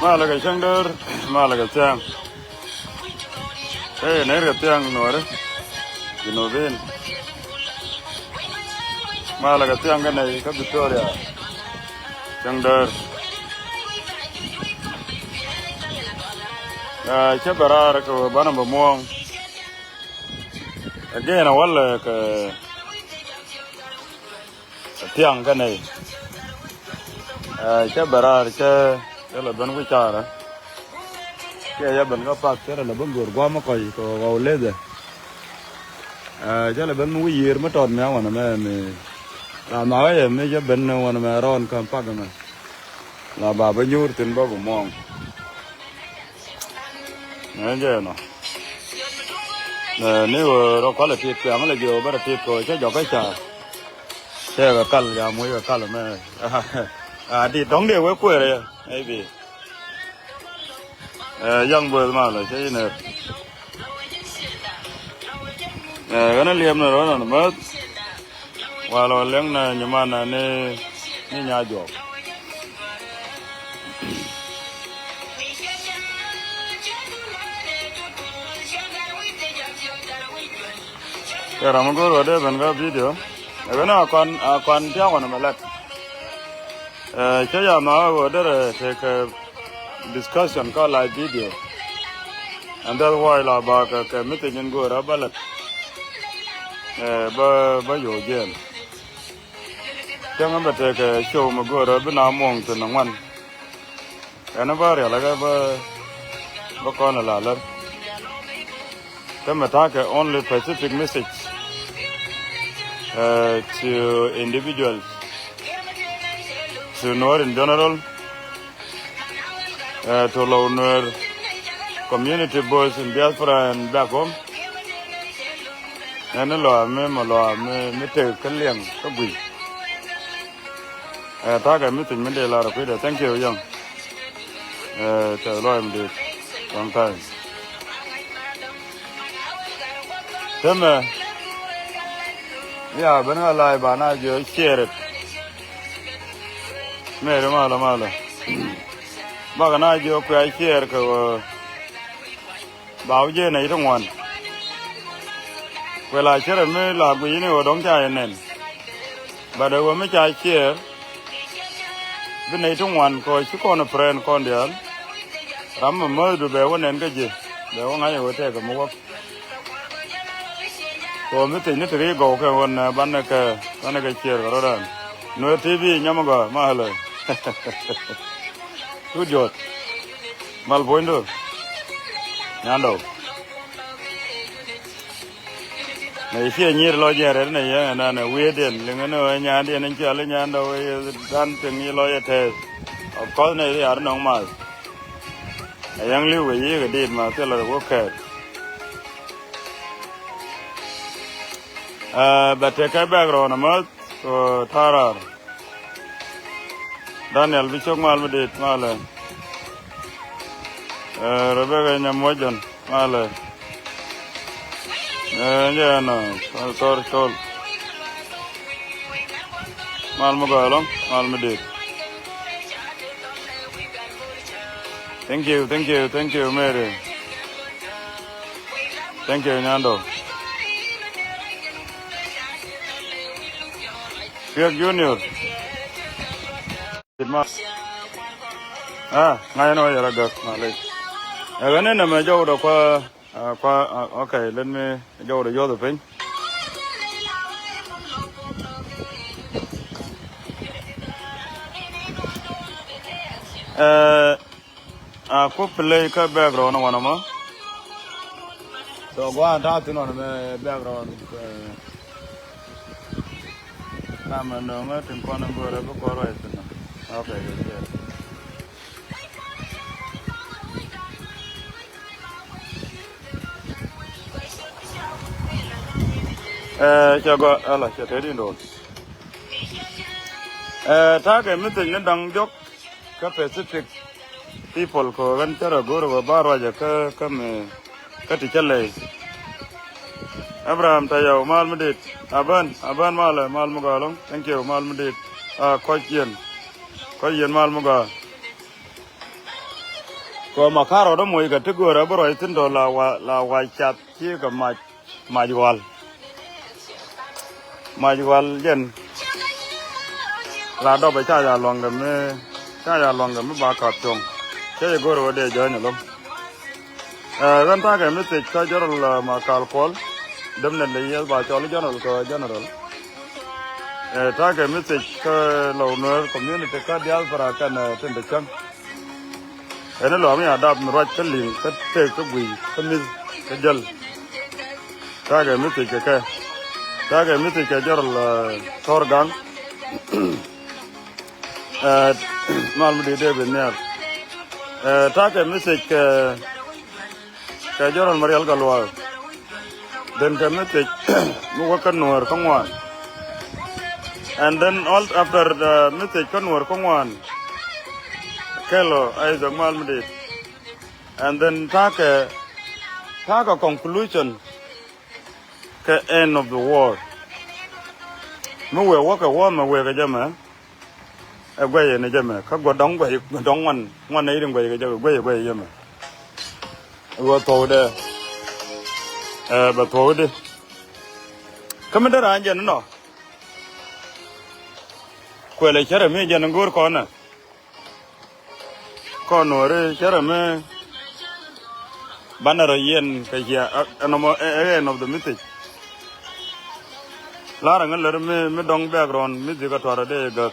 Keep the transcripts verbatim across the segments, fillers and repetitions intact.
Malɛ kɛ cäŋ däär, malɛ kɛ thiaŋ. Ëë, nɛy kɛ thiaŋ nuɔɔri. Junubin. Malɛ kɛ thiaŋ kä nɛy kä Victoria. Cäŋ däär. Aa, cä bɛ raar kɛ ɣöö banɛ bɛ muɔ̱ɔ̱ŋ. Again, a walɛ kɛ thiaŋ kä nɛy. Ɛ, cä bɛ raar cä, cä lɛ ben wi̱c caarä. Cä yɛ ben kä pak cä lɛ ben go̱o̱r gua̱a̱m mi kɔc kɛ ɣɔw lethɛ. Ɛ, cä lɛ ben mi wi̱c yiër mi tɔt mi awanɛ mɛ mi la makä yɛ mi cä ben wanɛ mɛ rɔɔn kä pak mɛ. La ba bä nyuur thi̱n bä bi muɔ̱ɔ̱ŋ. Ɛ jɛ nɔ. Ɛ, ni ɣöö rɔ kualɛ tit kuɛŋ lɛ jiök bä rɔ tit kɔ cä jɔk kä ca. Cɛ kɛ kal ya muc kɛ kal mɛ. A dit dɔ̱ŋ dee wek kueer yɛ. Maybe. Ɛ, yaŋ bööth malɛ cä inɛr. Ɛ, ɣän a liɛm ni rɔ nɔn mäth. Walɛ wä liɛŋ na nyiman na ni, ni nya juɔk. Kɛ ram mi go̱o̱r wä dee ben kä video. Ɛ ben a kɔn, a kɔn tiaŋ wä ni mɛ lɛt. Ɛ, cä ya ma wä derɛ tekɛ discussion kä live video. And that's why la ba kɛ, kɛ message in go̱o̱r a bä lɛt. Ɛ, bä, bä yo̱o̱ jiɛn. Cäŋ bɛ tekɛ show mi go̱o̱rä bi na muɔ̱ŋ thi̱n ŋuan. Ɛn bä rialikä bä, bä kɔn la lär. Kä mɛ ta̱a̱ kɛ only specific message, uh, to individuals, to Nuer in general, uh, to Lou Nuer community both in diaspora and back home. Ɛn ni lɔa mi mɛ lɔa mi, mi tek kä liɛŋ kä guiy. Ɛ, ta̱a̱ kɛ mi thi̱n mi dee lar kui̱dɛ. Thank you, young. Ɛ, tɛ lɔa mi dee. Long time. Tɛmɛ. Ya ben ɣä la̱a̱c ba na jiɔ share it. Mɛri malä malä. Bakɛ na jiɔ kuɛ share kɛ ɣöö ba wä jiɛn nɛy ti ŋuan. Kuɛ la cärɛ mi la guic ni ɣöö dɔ̱ŋ ca yɛ nɛn. But ɛ ɣöö mi ca share bi nɛy ti ŋuan kɛ ɣöö ci kɔn ɛ friend kɔn diaal. Ram mi mäthdu bɛ wä nɛn kä ji̱ bɛ wä ŋa̱c ɛ ɣöö tɛkɛ mi wäk. Kɛ ɣöö mi thiecni ti ri gɔw kɛ ɣöö nɛ banɛ kɛ, banɛ kɛ share kɛ rɔ̱dan. Nuer T V nyam ɛ gɔaa malä. Tut jɔt. Mal puɔ̱nydu. Nyandɔw. Nɛ ciɛ nyir lɔ jɛ rɛt nɛ yɛ nɛ nɛ wi̱i̱diɛn liŋɛ ni ɣöö nyandiɛn in cial i̱ nyandɔw i̱ dan thiŋ i̱ lɔ yɛ tɛɛth. Of course nɛ i̱ yar nɔŋ math. Ɛ yɛŋ li̱w kɛ yi̱i̱k ɛ diit ma thilɛ rɛ wä kɛɛt. Ɛ, bɛ tekɛ background ɛmä. Kɛ ta̱a̱ raar. Daniel bi cok mal mi dit malɛ. Ɛ, Rebecca nyam wä jɔn malɛ. Ɛ, jɛ ɛnɔ, thɔr col. Mal mi gɔaa ɛlɔ̱ŋ, mal mi dit. Thank you, thank you, thank you, Mary. Thank you, Nyando. Piɛk Junior. Ah, ŋa̱c ɛn ɣöö yɛrɛ gäk, malec. Ɛ ɣän ɛn ɛmɛ jɔwdɛ kua, ah, kua, ah, okay, let me jɔwdɛ yuɔth ɛ piny. Ɛ, a ku play kä background wanɛ mɔ. So gua̱a̱n ta̱a̱ thi̱n wanɛ mɛ background. Ɛ, namɛ nöŋä tin kɔn in go̱rɛ bi kɔn ruac thi̱n. Okay, yes, yes. Ɛ, cɛ gɔaa, ala cɛ te di ndo̱l. Ɛ, ta̱a̱ kɛ message ni da̱ŋ jɔk kä Pacific people kɛ ɣän cä rɔ go̱o̱r ɛ ba ruacɛ kä, kä mi, kä ti cä lɛy. Abraham Tayɔw mal mi dit. Abän, abän malɛ, mal mi gɔaa ɛlɔ̱ŋ. Thank you, mal mi dit. A kɔc yɛn. Kɔc yɛn mal mi gɔaa. Kɔ ma karɔt ɛ moc kɛ ti göörä bi rɔy thi̱n tɔ la wa, la wa cath ci kɛ mac, mac wal. Mac wal jɛn. La dɔpɛ ca ya luaŋdɛ mi, ca ya luaŋdɛ mi ba kap cuɔ̱ŋ. Cä yɛ go̱r wä dee jɔ̱ɔ̱ny ɛlɔ̱ŋ. Ɛ, ɣän ta̱a̱ kɛ mi thiec kä jɔrɔl, ɛ, ma kal kuɔl. Däm nɛ lɛ yieth ba cɔl jɔrɔl kɛ jɛnɛrɔl. Ɛ, ta̱a̱ kɛ mi thiec kä Lɔw Nuɛr community kä diaspora kɛn, ɛ, tin te cäŋ. Ɛn ɛ lɔam ya dap mi ruac kä liŋ kä tëëk kä guiy kä mi̱th kä jäl. Ta̱a̱ kɛ mi thiec kɛ kɛ. Ta̱a̱ kɛ mi thiec kɛ jɔrɔl, ɛ, thɔr gaŋ. Ɛ, mal mi di David Nial. Ɛ, ta̱a̱ kɛ mi thiec kɛ, kɛ jɔrɔl Marial Galuak. Then kɛ mi thiec mi wä kä Nuɔr kä ŋuan. And then all after the mi thiec kä Nuɔr kä ŋuan. Kɛlɔ Isaac mal mi di. And then ta̱a̱ kɛ, ta̱a̱ kɛ conclusion kɛ end of the war. Mi wëë wä kɛ wä mɛ wëë kɛ jɛ mɛ. Ɛ guɛy ni jɛ mɛ kä guɔ dɔŋ guɛy, guɔ dɔŋ ŋuan, ŋuan ni ri guɛy kɛ jɛ guɛy, guɛy jɛ mɛ. Ɛ guɔ thuɔw dɛ. Ɛ bɛ thuɔw di. Kä mi dee raan jɛ ni nɔ. Kuɛlɛ cärɛ mi jɛ ni go̱o̱r kɔn nɛ. Kɔn Nuɔri cärɛ mi banɛ rɔ yɛn kɛ cia ɛ, ɛ, nɔmɔ, ɛ, ɛ, end of the message. Larɛ ŋä lär mi, mi dɔŋ background mi dhikɛ tuarɛ dee gäk.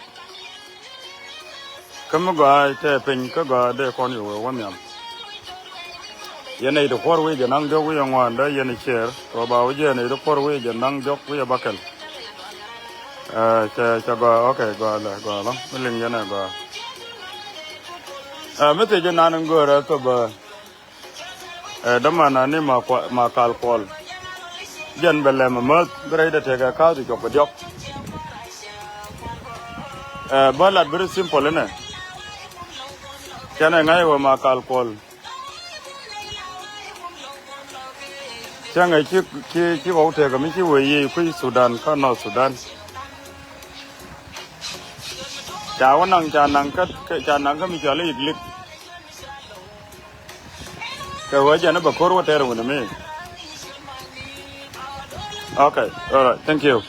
Kä mi gɔaa tɛ piny kä gɔaa dee kɔn yɛ wee wä nhiam. Yɛn ɛ iti kuɔr wi̱i̱ jɛ naŋ diɔ̱k wi̱i̱ ɛ ŋuan dee yɛn ɛ share kɛ ba wä jɛ yɛn ɛ iti kuɔr wi̱i̱ jɛ naŋ diɔ̱k wi̱i̱ ɛ bäkɛl. Ɛ, cɛ, cɛ gɔaa, okay, gɔaa lɛ, gɔaa lɔ. Mi liŋ yɛn ɛ gɔaa. Ɛ, mi thiec jɛ nan in göörä thop, ɛ, ɛ, dämanani ma kua-, ma kal kuɔl. Jɛn bɛ lɛm amäth bi rɛy dɛ tekɛ ka̱th i̱ cɔk kɛ diɔ̱k. Ɛ, bä lat very simple inɛ. Cɛn ɛ ŋa̱c wä ma kal kuɔl. Cäŋɛ ci, ci, ci kɔk tekɛ mi ci wee yiëë kui̱ Sudan kä North Sudan. Ca wä naŋ, ca naŋ kä, kä, ca naŋ kä mi cɔal i̱ Iglik. Kɛ wee jɛn i̱ bɛ ko̱r wä tɛɛr wuni mi. Okay, all right, thank you.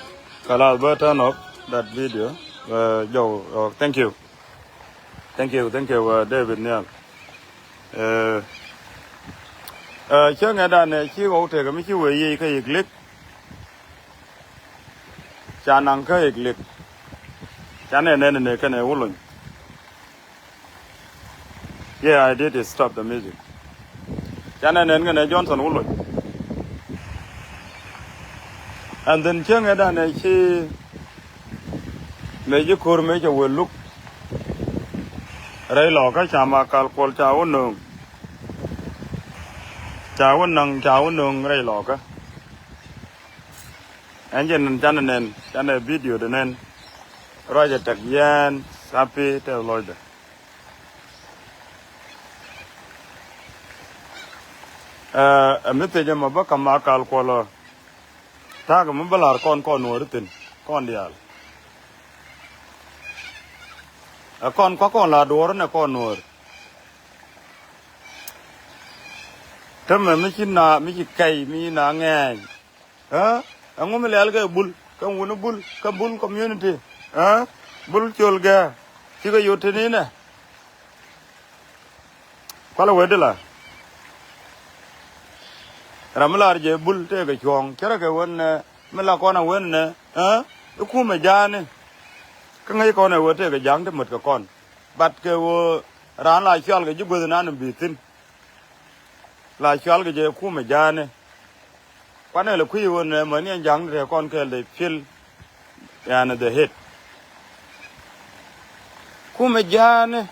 Kalas, bä turn off that video. Uh, Joe, uh, thank you. Thank you, thank you, uh, David Nial. Ɛ, ɛ, cäŋɛ danɛ ci ɣɔw tekɛ mi ci wee yiëë kä Iglik. Ca naŋ kä Iglik. Ca nɛ nɛn nɛ kɛnɛ Wuluny. Yeah, I did stop the music. Ca nɛ nɛn kɛnɛ Johnson Wuluny. And then cäŋɛ danɛ ci mëë ji̱ ko̱r mëë cɛ wee luk. Rɛy lɔkä ca ma kal kuɔl ca wä nööŋ. Ca wä naŋ, ca wä nööŋ rɛy lɔkä. Ɛn jɛ nɛn canɛ nɛn, canɛ video de nɛn. Ruacɛ tɛk yɛn, sapi tɛ lɔcdɛ. Ɛ, ɛ mi thiec ɛmɔ bä ka̱m ma kal kuɔl ɔ. Ta̱a̱ kɛ mi bä la̱r kɔn, kɔn Nuɔɔri thi̱n, kɔn diaal. Ɛ kɔn kua̱ kɔn la duɔ̱ɔ̱r nɛ kɔn Nuɔɔri. Tämɛ mi ci na, mi ci kɛy, mi ci na ŋɛɛny. Ɛ? Ɛŋu mi lɛl kɛ Bul, kɛ wuni Bul, kɛ Bul community? Ɛ? Bul col gɛ. Cikɛ yot tini nɛ. Kualɛ wee di la. Ram mi lar jɛ Bul tëëkɛ cuɔ̱ɔ̱ŋ. Cärɛ kɛ wen nɛ, mi la kɔn a wen nɛ. Ɛ? I̱ kumɛ ja̱a̱ni. Kä ŋäc kɔn ɛ wee tëëkɛ ja̱a̱ŋ ti mät kɛ kɔn. But kɛ ɣöö raan la cual kɛ ji̱ guäth inan bi thi̱n. La cual kɛ jɛ kumɛ ja̱a̱ni. Kuanɛ lɛ kui̱ ɣöö nɛ mäni ɛn ja̱a̱ŋ tɛ kɔn kɛɛl dee pi̱el. Yani the head. Kumɛ ja̱a̱ni.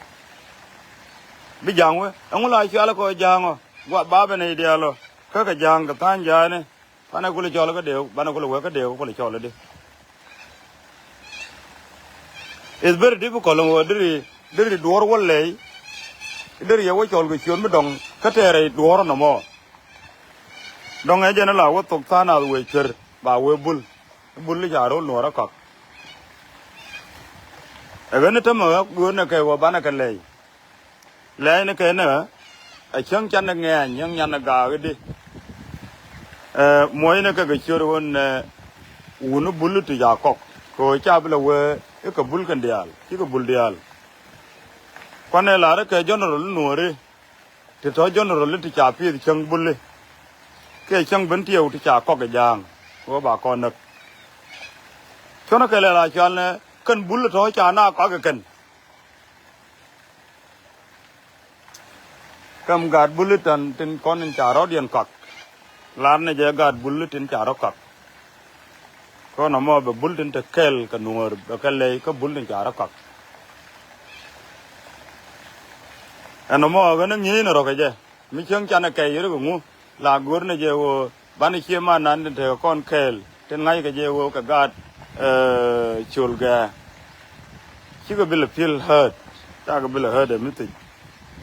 Bi ja̱a̱ŋ wee. Ɛŋu la cual kɔ ja̱a̱ŋ ɔ. Guath ba ben nɛy diaal ɔ. Kä kɛ ja̱a̱ŋ kɛ tha̱a̱ny ja̱a̱ni. Banɛ kulɛ cɔl kä deew, banɛ kulɛ wek kä deew, kulɛ cɔl i̱di. It's very difficult ŋuɔ deri, deri duɔ̱ɔ̱r wä lɛy. Deri yɛ wä cɔl kɛ ciöt mi dɔŋ kä tɛɛrɛ duɔ̱ɔ̱r nɔmɔ. Dɔŋ ɛ jɛn la wä thok tha̱a̱n a wee cuer ba wee Bul. Bul i̱ ca ro̱l Nuɔ̱ɔ̱r ɛ kɔk. Ɛ ɣän i̱ tämɛ ɣä guöönɛ kɛ wä banɛ kɛ lɛy. Lɛɛcni kɛ nɛ, Ɛ cäŋ canɛ ŋɛɛny, cäŋ canɛ gaak i̱di. Ɛ, muɔcnɛ kɛ kɛ ciöt ɣöö nɛ wuni bul ti ca kɔk. Kɛ ɣöö ca bi lɛ wee i̱ kɛ bul kɛn diaal, cikɛ bul diaal. Kuanɛ lar i̱ kɛ general nuɔɔri, ti tɔ̱ general ti ca pi̱i̱th cäŋ buli. Kɛ cäŋ Bentiu ti ca kɔk ɛ ja̱a̱ŋ. Ɣöö ba kɔn näk. Cuɔ̱nɛ kɛ lɛ la cual nɛ kɛn bul tɔ̱ ca na kɔk ɛ kɛn. Käm gaat buli tän tin kɔn in ca rɔ̱diɛn kɔak. Lar ni jɛ gaat buli tin ca rɔ̱ kɔak. Kɔn ɛmɔ bɛ bul tin te kɛl kɛ nuɔɔr bɛ kɛ lɛy kä bul tin ca rɔ̱ kɔak. Ɛn ɛmɔ ɣän ŋi̱i̱c ni rɔ̱ kɛ jɛ mi cieŋ canɛ kɛy rik ŋu la go̱r ni jɛ ɣöö banɛ cie man nan tin tekɛ kɔn kɛɛl tin ŋa̱ckɛ jɛ ɣöö kɛ gaat, eh, col gɛɛ. Cikɛ bi lɛ feel hurt, cakɛ bi lɛ hurt ɛ mi thiec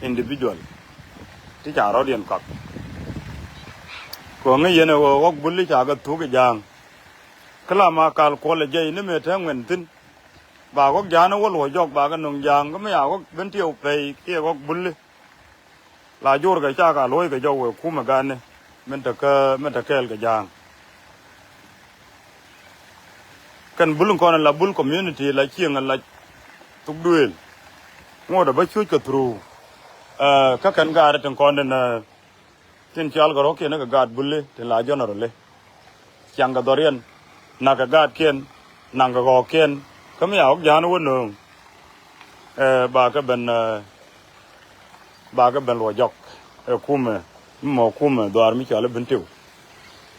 individual ti ca rɔ̱diɛn kɔak. Kɛ ɣöö ŋäc yɛn ɛ ɣöö ɣɔ̱k buli cakɛ thuk ɛ ja̱a̱ŋ. Kä la ma kal kuɔl ɛ jɛy ni mëë te ŋuɛn thi̱n. Ba ɣɔ̱k ja̱a̱n ɛ wä luɔ̱c jɔk ba kɛ nöŋ ja̱a̱ŋ kä mi ca ɣɔ̱k Bentiu pɛy kiɛ ɣɔ̱k buli. La jor kɛ cak a luɔ̱c kɛ jɔk wee kumɛ ganɛ min te kä, min te kɛɛl kɛ ja̱a̱ŋ. Kɛn bul in kɔn in la bul community la cieŋ in la thuk duëël. Ŋot a bä cuc kɛ through, eh, kä kɛn gaat tin kɔn in, eh, tin cɔal kɛ rɔ̱kiɛn kɛ gaat buli tin la general i̱. Ciaŋ kɛ dhɔriɛn, nak kɛ gaatkiɛn, naŋ kɛ ɣɔɔkiɛn, kä mi a ɣɔ̱k ja̱a̱n wä nööŋ. Eh, ba kɛ ben, eh, ba kɛ ben luɔ jɔk. Ɛ kumɛ, mi mɔ kumɛ, dhuaar mi cɔal i̱ Bentiu.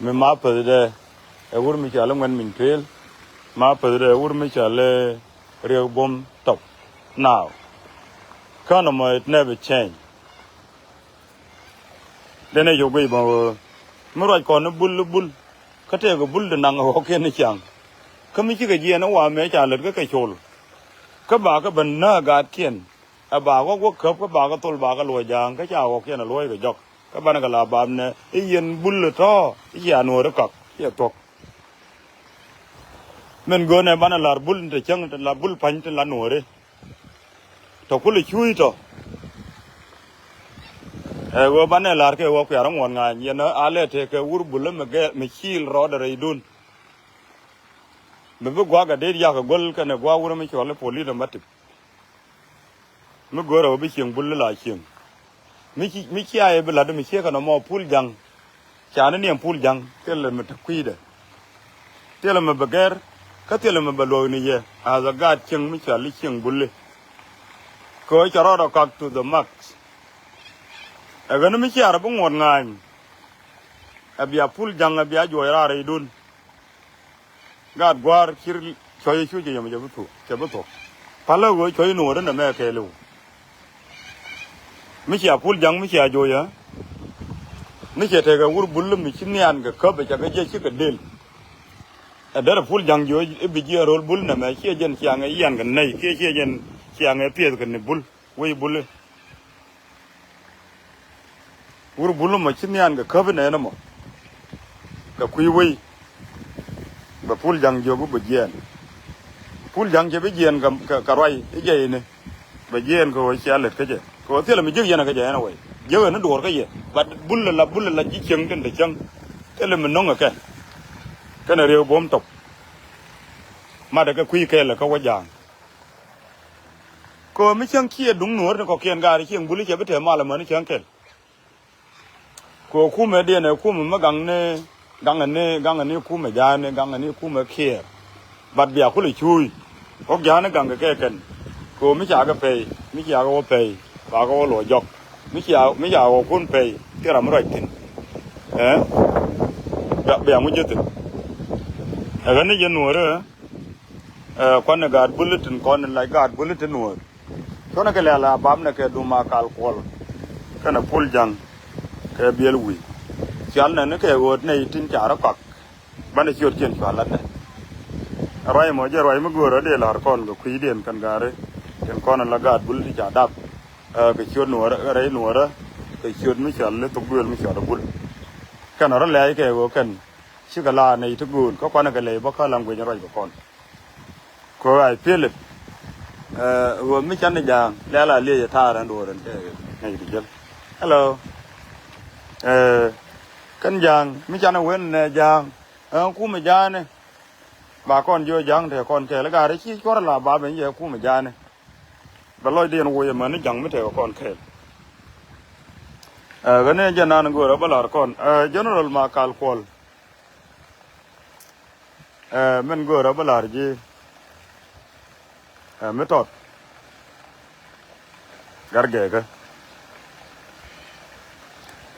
Mi ma päthdɛ, ɛ wur mi cɔal i̱ Ŋuɛn Miny Tuëël. Ma päthdɛ, ɛ wur mi cɔal i̱ Riek Buɔ̱m Tɔp. Now, kä nɔmɔ it never change. Denɛ yio̱k guic bä ɣöö mi ruac kɔn ni bul, ni bul. Kä tëëkɛ bul di naŋ ɣɔ̱kiɛn ni ciaŋ. Kä mi cikɛ jiɛɛn ni wa mëë ca lät kä kɛ col. Kä ba kɛ ben nääk gaatkiɛn. Ɛ ba ɣɔ̱k wä käp kä ba kɛ thol ba kɛ luɔ̱c ja̱a̱ŋ kä ca ɣɔ̱kiɛn ɛ luɔ̱c kɛ jɔk. Kä banɛ kɛ la bap nɛ i̱ yɛn bul tɔ̱ i̱ cia nuɔɔri kak i̱ ɛ thuɔ̱k. Min göönɛ banɛ la̱r bul ni te cäŋ te la bul pa̱ny te la nuɔɔri. Tɔ kulɛ cuuc tɔ. Ɛ ɣöö banɛ la̱r kɛ ɣöö kuiarä ŋuɔ̱t ŋa̱a̱ny yɛn a lɛ tëëkɛ wur bulä mi gɛɛr mi ciil rɔɔdɛ rɛydun. Mi bi gua̱a̱k a deet yak a go̱l kɛnɛ gua̱a̱k wurä mi cuɔl i̱ polit ɛmɛ tip. Mi go̱o̱rɛ ɣöö bi cieŋ bul i̱ la cieŋ. Mi ci, mi cia yɛ bi la̱t mi ciek kɛn ɔmɔ pul ja̱ŋ. Ca ni niɛm pul ja̱ŋ thilɛ mi te kui̱dɛ. Thilɛ mi bɛ gɛr kä thilɛ mi bɛ luɔ̱k ni yɛ. As a gaat cieŋ mi ca li cieŋ bulli. Kɛ ɣöö ca rɔɔdɛ kak to the max. Ɛ ɣän mi ciaar bi ŋuɔ̱t ŋa̱a̱ny. Ɛ bia pul ja̱ŋ ɛ bia juɔc raar rɛydun. Gaat gua̱a̱r cir cuɔ̱c cuc yɛmɛ cɛ bi thuɔ̱k, cɛ bi thuɔ̱k. Palä ɣöö cuɔ̱c nuɔ̱ɔ̱r inɛ mɛ kɛɛliw. Mi cia pul ja̱ŋ mi cia jo̱o̱c ɛ. Mi cia tekɛ wur bul mi ci nhian kɛ käp ɛ ca kɛ jiɛc cikɛ del. Ɛ derɛ pul ja̱ŋ jo̱o̱c i̱ bi jiɛɛn ro̱l bul nɛmɛ ciɛ jɛn ciaŋɛ yian kɛ nɛy kiɛ ciɛ jɛn ciaŋɛ piɛth kɛ ni bul wec bul i̱. Wur bul mɔ ci nhian kɛ käp inɛ ni mɔ. Kɛ kui̱ wei. Bɛ pul ja̱ŋ jiök bɛ jiɛɛn. Pul ja̱ŋ cɛ bi jiɛɛn kɛ, kɛ, kɛ ruac i̱ jɛ ini. Bɛ jiɛɛn kɛ ɣöö cia lät kä jɛ. Kɛ ɣöö thilɛ mi jiök yɛn kä jɛ ɛn a wei. Jiök ɛn i̱ duɔ̱ɔ̱r kä yɛ. But bul la, bul la ji̱ cieŋ tin te cieŋ. Thilɛ mi no̱ŋ ɛ kɛ. Kɛnɛ rieu buɔ̱m tɔp. Matɛ kɛ kui̱ kɛɛl ɛ kä wä ja̱a̱ŋ. Kɛ ɣöö mi cäŋ ciɛ duŋ nuɔ̱ɔ̱r ni kɔ̱kiɛn gaari cieŋ buli cɛ bi te mal amäni cäŋ kɛl. Kɛ ɣöö kumɛ diɛn ɛ kumɛ mi gaŋni gaŋni gaŋni kumɛ ja̱a̱ni gaŋni kumɛ kiɛɛr. Bat bia kulɛ cuuc. Kɔk ja̱a̱ni gaŋ kɛ kɛ kɛn. Kɛ ɣöö mi ca kɛ pɛy mi ca kɛ wä pɛy ba kɛ wä luɔ jɔk. Mi ca mi ca wä kun pɛy ti ram mi ruac thi̱n. Ɛ bia bia ŋuc jɛ thi̱n. Ɛ ɣän ni jɛ nuɔ̱ɔ̱rä. Ɛ kuanɛ gaat buli tin kɔn in lac gaat buli tin nuɔ̱ɔ̱r. Cuɔnɛ kɛ lɛl a bapnɛ kɛ dum a kal kuɔl. Kɛnɛ pul ja̱ŋ kɛ biɛl wi̱i̱. Cial nɛn ni kɛ ɣööt nɛy tin ca rɔ kɔak. Banɛ ciötkiɛn cua latdɛ. Ruac mɔ jɛ ruac mi göörä dee la̱r kɔn kɛ kui̱diɛn kɛn ga̱a̱ri. Tin kɔn in la gaat bul ti ca dap. Ɛ kɛ ciöt nuɔ̱ɔ̱rä rɛy nuɔ̱ɔ̱rä kɛ ciöt mi cɔal i̱ thok duëël mi cɔal i̱ bul. Kɛn rɔ lɛɛc kɛ ɣöö kɛn cikɛ la nɛy ti gööl kä kuanɛ kɛ lɛy bä kä language ruac kɛ kɔn. Kɛ ɣöö I feel it. Ɛ ɣöö mi can ni ja̱a̱ŋ lɛl a liec ɛ ta̱a̱ rɛn duɔ̱ɔ̱r ɛn kɛ ŋäc di jäl. Hello. Ɛ, kɛn Ja̱a̱ŋ mi canɛ wen nɛ Ja̱a̱ŋ. Ɛ, kumɛ Ja̱a̱ŋ ni. Ba kɔn jiɔ Ja̱a̱ŋ te kɔn kɛɛl, gat rɛ ci cuɔr la ba ben jɛ kumɛ Ja̱a̱ŋ ni. Bɛ lɔcdiɛn woc ɛmɛn ni Ja̱a̱ŋ mi te kɔn kɛɛl. Ɛ, ɣän ni jɛ nan go̱o̱rä bä la̱r kɔn. Ɛ, General Makal Kuɔl. Ɛ, min go̱o̱rä bä la̱r ji̱, ɛ, mi tɔt. Gat gɛɛkä.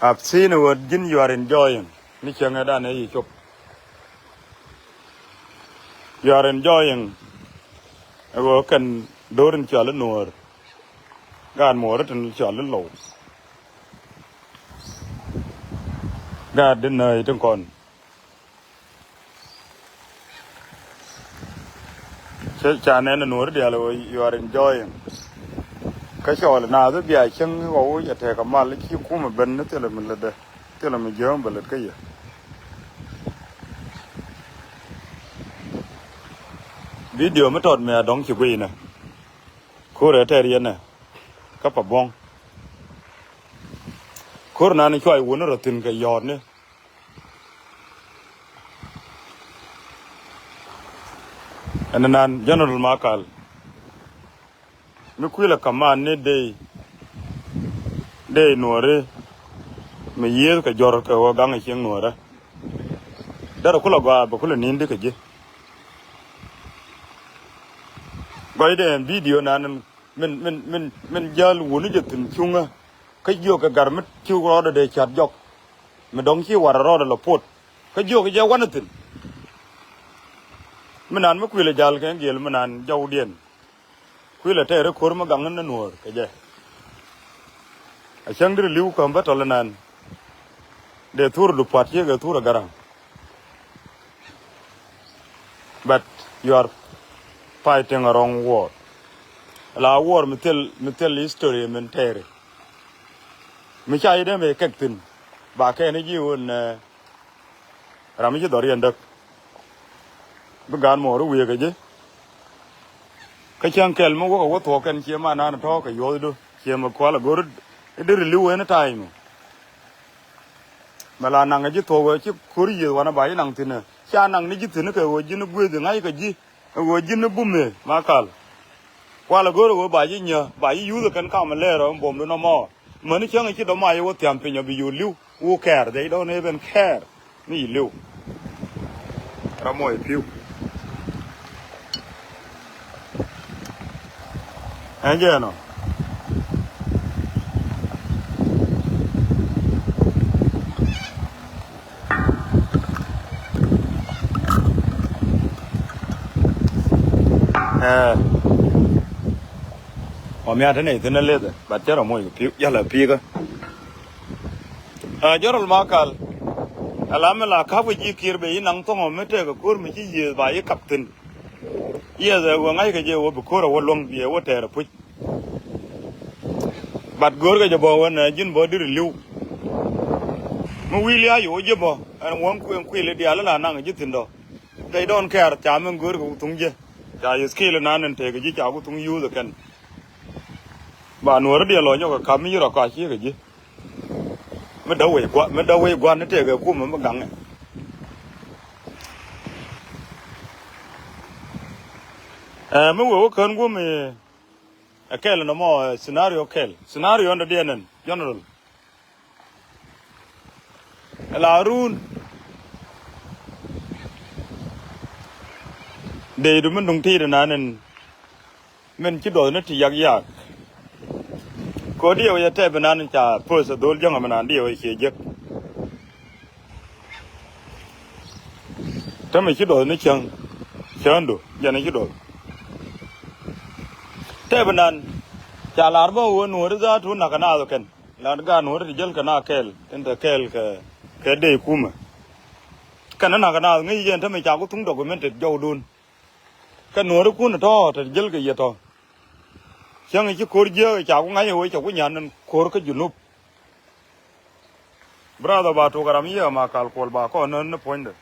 I've seen a word ji̱n you are enjoying. Ni cieŋɛ dan ɛ yi cop. You are enjoying. Ɛ ɣöö kɛn do̱r in cɔal i̱ nuɔ̱ɔ̱r. Gaat muɔɔr i̱ tin cɔal i̱ low. Gaat di nääc tin kɔn. Cä ca nɛn ɛ nuɔ̱ɔ̱ri diaal ɣöö you are enjoying. Kä cɔɔl naath i̱ bia cieŋ ɣɔw i̱ cɛ tɛɛk kɛ mal i̱ ci kumɛ ben ni thilɛ mi lätdɛ, thilɛ mi jiääm bɛ lät kä yɛ. Video mi tɔt mi a dɔ̱ŋ ci guiy nɛ. Ko̱r ɛ tɛɛr yɛn nɛ kä pa buɔ̱ŋ. Ko̱r nani cuay wuni rɔ thi̱n kɛ yɔɔtni. Ɛn nan General Makal mi kuilɛ kaman ni dey, dey nuɔri mi yieth kɛ jɔr kɛ wä gaŋ cieŋ nuɔrä. Derɛ kulɛ gɔaa bɛ kulɛ ni̱n di kɛ ji̱. Gɔcdɛ ɛn video nan min, min, min, min jäl wuni jɛ thi̱n cuŋä. Kä jiök kɛ gar mi ci rɔɔdɛ dee ca̱t jɔk. Mi dɔ̱ŋ ci warɛ rɔɔdɛ lɔ pot. Kä jiök jɛ wanɛ thi̱n. Mi nan mi kuilɛ jal kɛ giel mi nan jɔwdiɛn. Kuilɛ tɛɛr ɛ ko̱r mi gaŋ ni nuɔɔr kɛ jɛ. A cäŋ di ri li̱w käm bä tɔl inan. Dee thur du pua̱t ciek ɛ thur ɛ garaŋ. But you are fighting a wrong war. La war mi thil, mi thil history min tɛɛri. Mi ca yi dee mi kɛk thi̱n. Ba kɛn ji̱ wun, eh, ram mi ci dhɔriɛn däk. Bi gaan muɔɔr i̱ wiee kɛ ji̱. Kä cäŋ kɛl mi wäkɛ wä thuɔɔk kɛn cie man nan tɔ̱ɔ̱k kɛ yuɔthdu cie mi kual a go̱r i̱ deri li̱w any time. Mɛ la naŋ ji̱ thuɔɔk ɛ ci ko̱r yiëth wanɛ ba ji̱ naŋ thi̱n ɛ. Ca naŋ ni ji̱ thi̱n kɛ ɣöö ji̱n i̱ guieth i̱ ŋa̱c kɛ ji̱. Ɛ ɣöö ji̱n i̱ bumɛ Makal. Kual a go̱r ɛ ɣöö ba ji̱ nyä ba ji̱ yuth ɛ kɛn kam ɛ lɛɛr ɛ buɔmdu nɔmɔ. Mäni cäŋ i̱ ci dɔ̱ mac i̱ wä thiam piny ɔ bi yo̱o̱ li̱w. Who care? They don't even care. Ni yi li̱w. Ram mɔ i̱ pi̱w. Ɛn jɛ ɛnɔ. Ɛɛ. Ɔ mia̱a̱n te nɛy thi̱n ɛ lethɛ, but cä rɔ moc kɛ pi̱i̱k, jälɛ pi̱i̱kä. Ɛ, Jɔrɔl Makal. Ɛ la mi la ka̱p kɛ ji̱ Kiir ben yi naŋ thɔŋ ɔ mi tëëk kɛ ko̱r mi ci yiëëth ba yi kap thi̱n. Yiëëth ɛ wä ŋa̱ckɛ jɛ wä bi ko̱r ɛ wä luäŋ bi ɛ wä tɛɛr ɛ puc. But go̱o̱rkɛ jɛ bä wä nɛ ji̱n bä diri li̱w. Mi wi̱i̱ lia̱a̱ yo̱o̱ ji̱ bä ɛn wä kuëŋ kuil i̱ diaal ila naŋ ji̱ thi̱n dɔ. They don't care ca min go̱o̱rkɛ wä thuŋ jɛ. Ca yi skill nan in tëëkɛ ji̱ ca wä thuŋ yuuth ɛ kɛn. Ba nuɔ̱ɔ̱ri diɛ lɔ nyɔk ɛ ka̱p mi ci rɔ kɔac ciek ɛ ji̱. Mi däk wec gua̱n, mi däk wec gua̱n ni tëëkɛ kumɛ mi gaŋɛ. Ɛ, mi wee wä kään guɔ̱m i̱ ɛ kɛl nɔmɔ, ɛ, scenario kɛl. Scenario ɛn dɔ̱diɛn ɛn, General. Ɛ la run. Dee du mi duŋ ti̱i̱t ɛnan ɛn. Min ci duɔth ni ti yak yak. Kɛ ɣöö diɛw yɛ tɛp inan ca puɔth ɛ dhol jäŋ ɛmɛnan diɛw yɛ cie jek. Tämɛ ci duɔth ni cäŋ, cäŋdu jɛn ci duɔth. Tɛp inan ca lar bä ɣöö nuɔ̱ɔ̱ri dhaatu nakä naath kɛn. Lar gaat nuɔ̱ɔ̱ri ti jäl kɛ na kɛɛl tin te kɛɛl kɛ, kɛ dee kumɛ. Kɛn nakä naath ŋäc jɛn tämɛ ca ku thuŋ documented jɔwdun. Kä nuɔ̱ɔ̱rikun tɔ̱ te jiäl kɛ yɛ tɔ̱. Cäŋ ci ko̱r jiääk ca ku ŋa̱c ɛ wee ca ku nyan ni ko̱r kä Junub. Brother ba tuk ɛ ram yiëë ma kal kuɔl ba kɔn nän ni puɔ̱nydɛ.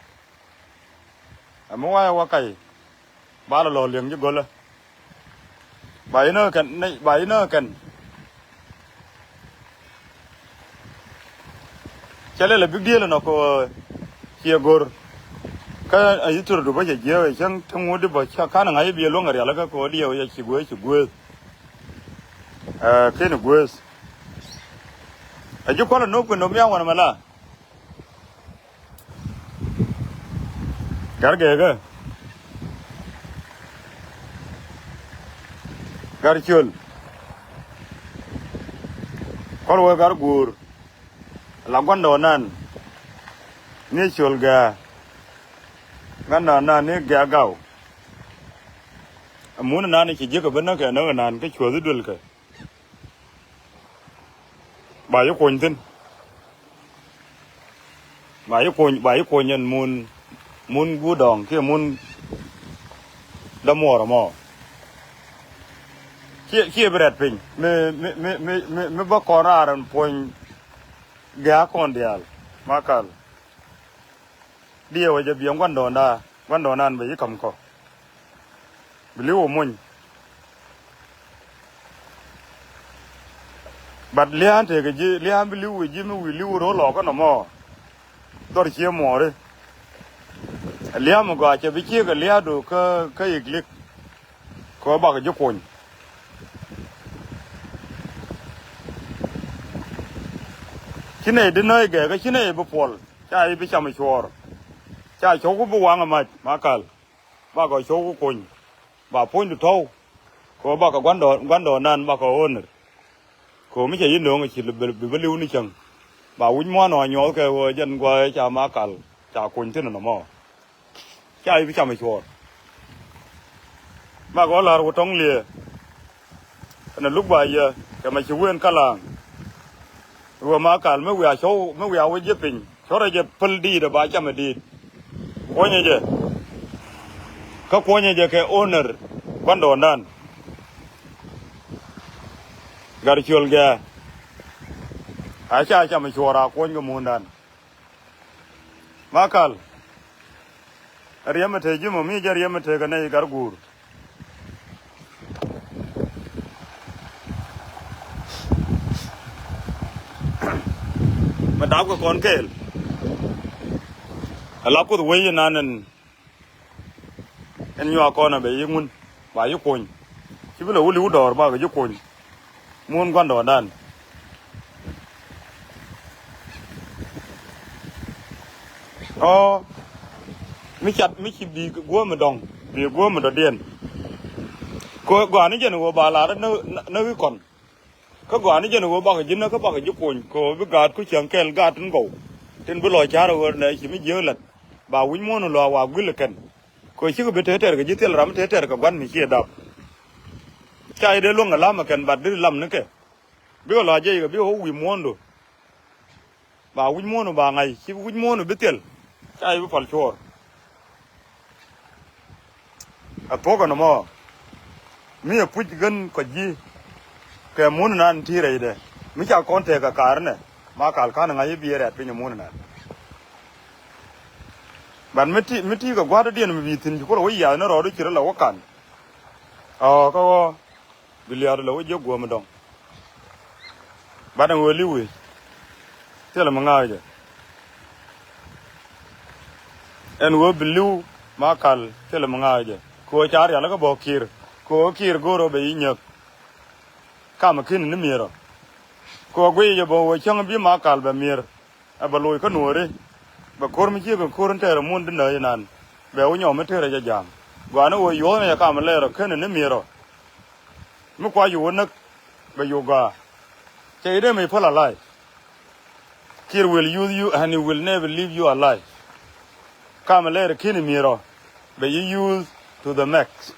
Ɛ mi wayɛ wä kac ba lɛ lɔ liɛŋ ji̱ gölä. Ba inä kɛn, ba inä kɛn. Cɛ lɛl a big deal nɔ kɛ ɣöö ciɛ go̱r. Kä a yi̱ thor du bä cɛ jiääk ɛ cäŋ ti ŋut di bä ca ka̱n ŋa̱c i̱ biɛ luäŋ a rialikä kɛ ɣöö diɛw yɛ ci gueeth ci gueeth. Ɛ, keni gueeth. A ji̱ kual a nop kɛ nop mia̱a̱ŋ wanɛ mɛ la. Gat gɛɛkä. Gat ciöl. Kɔl wee gat guur. La gua̱ndɔɔŋ nan ni ciöl gɛ̈ɛ̈. Gua̱ndɔɔŋ nan ni gɛ̈ɛ̈ gaw. Amun nan ci jiäk ɛ ben näk kɛ näk nan kä cuɔ̱th i̱ duël kɛ. Ba yi kuny thi̱n. Ba yi kuny, ba yi kuny ɛn mun, mun guut dɔ̱ŋ kiɛ mun dämuɔɔr ɛmɔ. Kiɛ, kiɛ bi rɛt piny mi, mi, mi, mi, mi, mi bä kɔn raar ɛn puɔ̱ny gɛ̈ɛ̈ kɔn diaal. Makal. Diɛw ɛ jɛ biɛ gua̱ndɔɔŋda, gua̱ndɔɔŋdan bɛ yi ka̱m kɔ. Bi li̱w ɛ muny. But lia̱a̱n tekɛ ji̱, lia̱a̱n bi li̱w ɛ ji̱ mi wi̱i̱ li̱w ro̱o̱ lɔɔkä nɔmɔ. Dhɔr cie muɔɔri. Ɛ lia̱a̱ mi gɔaa cɛ bi ciek ɛ lia̱a̱du kä, kä i̱ glik. Kɛ ɣöö bakɛ ji̱ kuny. Ci nɛy di nääc gɛɛkä ci nɛy bi puɔl. Ca i̱ bi cam ɛ cuɔɔr. Ca cɔwku bi waŋ ɛ mac, Makal. Bakɔ cɔwku kuny. Ba puɔ̱nydu tɔ̱w. Kɛ ɣöö bakɔ gua̱ndɔɔŋ, gua̱ndɔɔŋdan bakɔ ɣöö nir. Kɛ ɣöö mi cɛ yi nööŋ ɛ ci bi, bi, bi li̱w ni cäŋ. Ba wi̱c mua̱a̱n ɔ nyuɔɔth kɛ ɣöö jɛn gua̱a̱th ca Makal ca kuny thi̱n ɛnɔmɔ. Ca i̱ bi cam i̱ cuɔɔr. Mak ɣɔ̱ la̱r wä tɔ̱ŋ liee. Ɛn ɛ luk ba yɛ kɛ mɛ ci wen kä la̱a̱ŋ. Wä Makal mi wiaa cɔw mi wiaa wä ji̱ piny cɔrɛ jɛ päl di̱i̱t ɛ ba cam ɛ di̱i̱t. Kuɔnyɛ jɛ. Kä kuɔnyɛ jɛ kɛ owner gua̱ndɔɔŋdan. Gat ciöl gɛɛ. A ca cam i̱ cuɔɔr a kuɔny kɛ muundan. Makal. Riɛm mi te ji̱ mɔ mi jɛ riɛm mi te kɛ nɛy gat guur. Mi dap kɛ kɔn kɛɛl. Ala Kuoth wec inan ɛn, ɛn nyuak kɔn a bɛ yi ŋun ba yi kuny. Ci bi lɛ wä li̱w dɔɔr ba kɛ ji̱ kuny. Mun gua̱ndɔɔŋdan. Ɔ, mi cat mi ci bi guäm mi dɔ̱ŋ, bi guäm mi dɔ̱diɛn. Kɛ gɔaa ni jɛn ɣöö ba lar ni, ni, ni wi̱i̱ kɔn. Kä gɔaa ni jɛn ɣöö bakɛ ji̱ näk kä bakɛ ji̱ kuny kɛ ɣöö bi gaat ku cäŋ kɛl gaat tin gɔw. Tin bi lɔ ca̱r ɣöö nɛ ci mi jiääk la̱t. Ba wi̱c muɔ̱ɔ̱n lɔ a wa guil kɛn. Kɛ ɣöö cikɛ bi te tɛr kɛ ji̱ thil ram mi te tɛr kɛ gua̱n mi ciɛ dap. Ca i̱ dee luäŋ kɛ lam ɛ kɛn bat deri lam ni kɛ. Bikɛ lɔ a jiɛc kɛ bikɛ wä wi̱i̱ muɔ̱ɔ̱ndu. Ba wi̱c muɔ̱ɔ̱n ba ŋa̱c ci wi̱c muɔ̱ɔ̱n bi thil. Ca i̱ bi pal cuɔɔr. Ɛ thuɔ̱k ɛn ɛmɔ. Mi ɛ puc gän kɔ ji̱. Kɛ mun nan ti rɛydɛ mi ca kɔn tëëk kɛ kaar nɛ. Ma kal ka̱n ŋa̱c i̱ bi ɛ rɛ̈t piny ɛ mun nan. Ban mi ti mi ti kɛ gua̱a̱r dɔ̱diɛn mi bi thi̱n ci kulɛ wä yiath ni rɔɔdu ci rɔ la wä ka̱n. Ɔ kä ɣɔɔ. Bi lia̱a̱du lɛ wä jiäk guɔ̱m dɔ̱ŋ. Bat ɛn ɣöö li̱w wi̱i̱. Thilɛ mi ŋa̱a̱k jɛ. Ɛn ɣöö bi li̱w ma kal thilɛ mi ŋa̱a̱k jɛ. Kɛ ɣöö ca rialikä bä ki̱i̱r. Kɛ ɣöö ki̱i̱r go̱o̱r ɣöö bɛ yi nyäk. Kamɛ ki̱n ni mi̱i̱rɔ. Kɛ ɣöö guiy jɛ bä ɣöö cäŋ bi ma kal bɛ mi̱i̱r. Ɛ bɛ loc kä nuɔɔri. Bɛ ko̱r mi ciek kɛ ko̱r in tɛɛr ɛ mun di nääc inan. Bɛ wä nyɔm mi tëërɛ jɛ ja̱a̱ŋ. Gɔaa ni ɣöö yuɔ̱ɔ̱n ɛ yɛ kamɛ lɛɛr ɔ ken ni mi̱i̱rɔ. Mi kua yuɔ̱ɔ̱n näk bɛ yuɔ̱ɔ̱k gɔaa. Cɛ yi dee mi puɔl alive. Kir will use you and he will never leave you alive. Kamɛ lɛɛr ken ni mi̱i̱rɔ. Bɛ yi use to the max.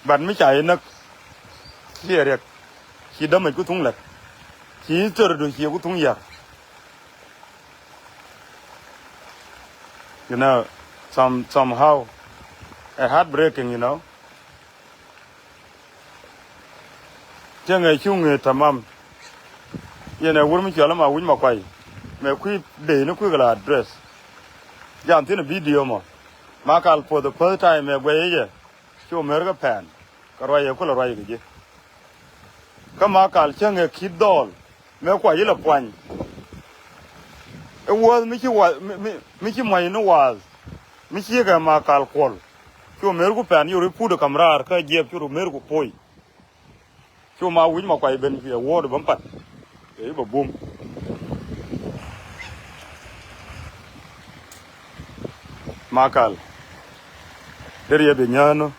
But mi ca yi näk. Ciɛ riɛk. Ci dämɛc ku thuŋ lɛk. Ci thördu ci ku thuŋ yar. You know, some, somehow, a heartbreaking, you know. Cieŋ ɛ cuŋ ɛ tamam. Yɛn ɛ wur mi cɔl ma wi̱c ma kuay. Mɛ kui̱ dee ni kui̱ kɛ la address. Jam thin video mɔ. Ma kal for the first time ɛ guɛy jɛ. Cu mer kä pɛn. Kɛ ruac ɛ kulɛ ruac kɛ ji̱. Kä ma kal cäŋ ɛ ki̱t dhɔɔl. Mëë kuac ilɛ puany. I̱ wuɔ̱th mi ci wa, mi, mi, mi ci mua̱c ni waath. Mi ci kɛ Makal Kuɔl. Cu mëër ku pɛn yori put kam raar kä jiɛp cu ru mëër ku puɔy. Cu ma wi̱c ma kuac ben cuɛ wuɔ̱ɔ̱r bä mpat. Kɛ i̱ bä bum. Makal. Deri yɛ bi nyäänu.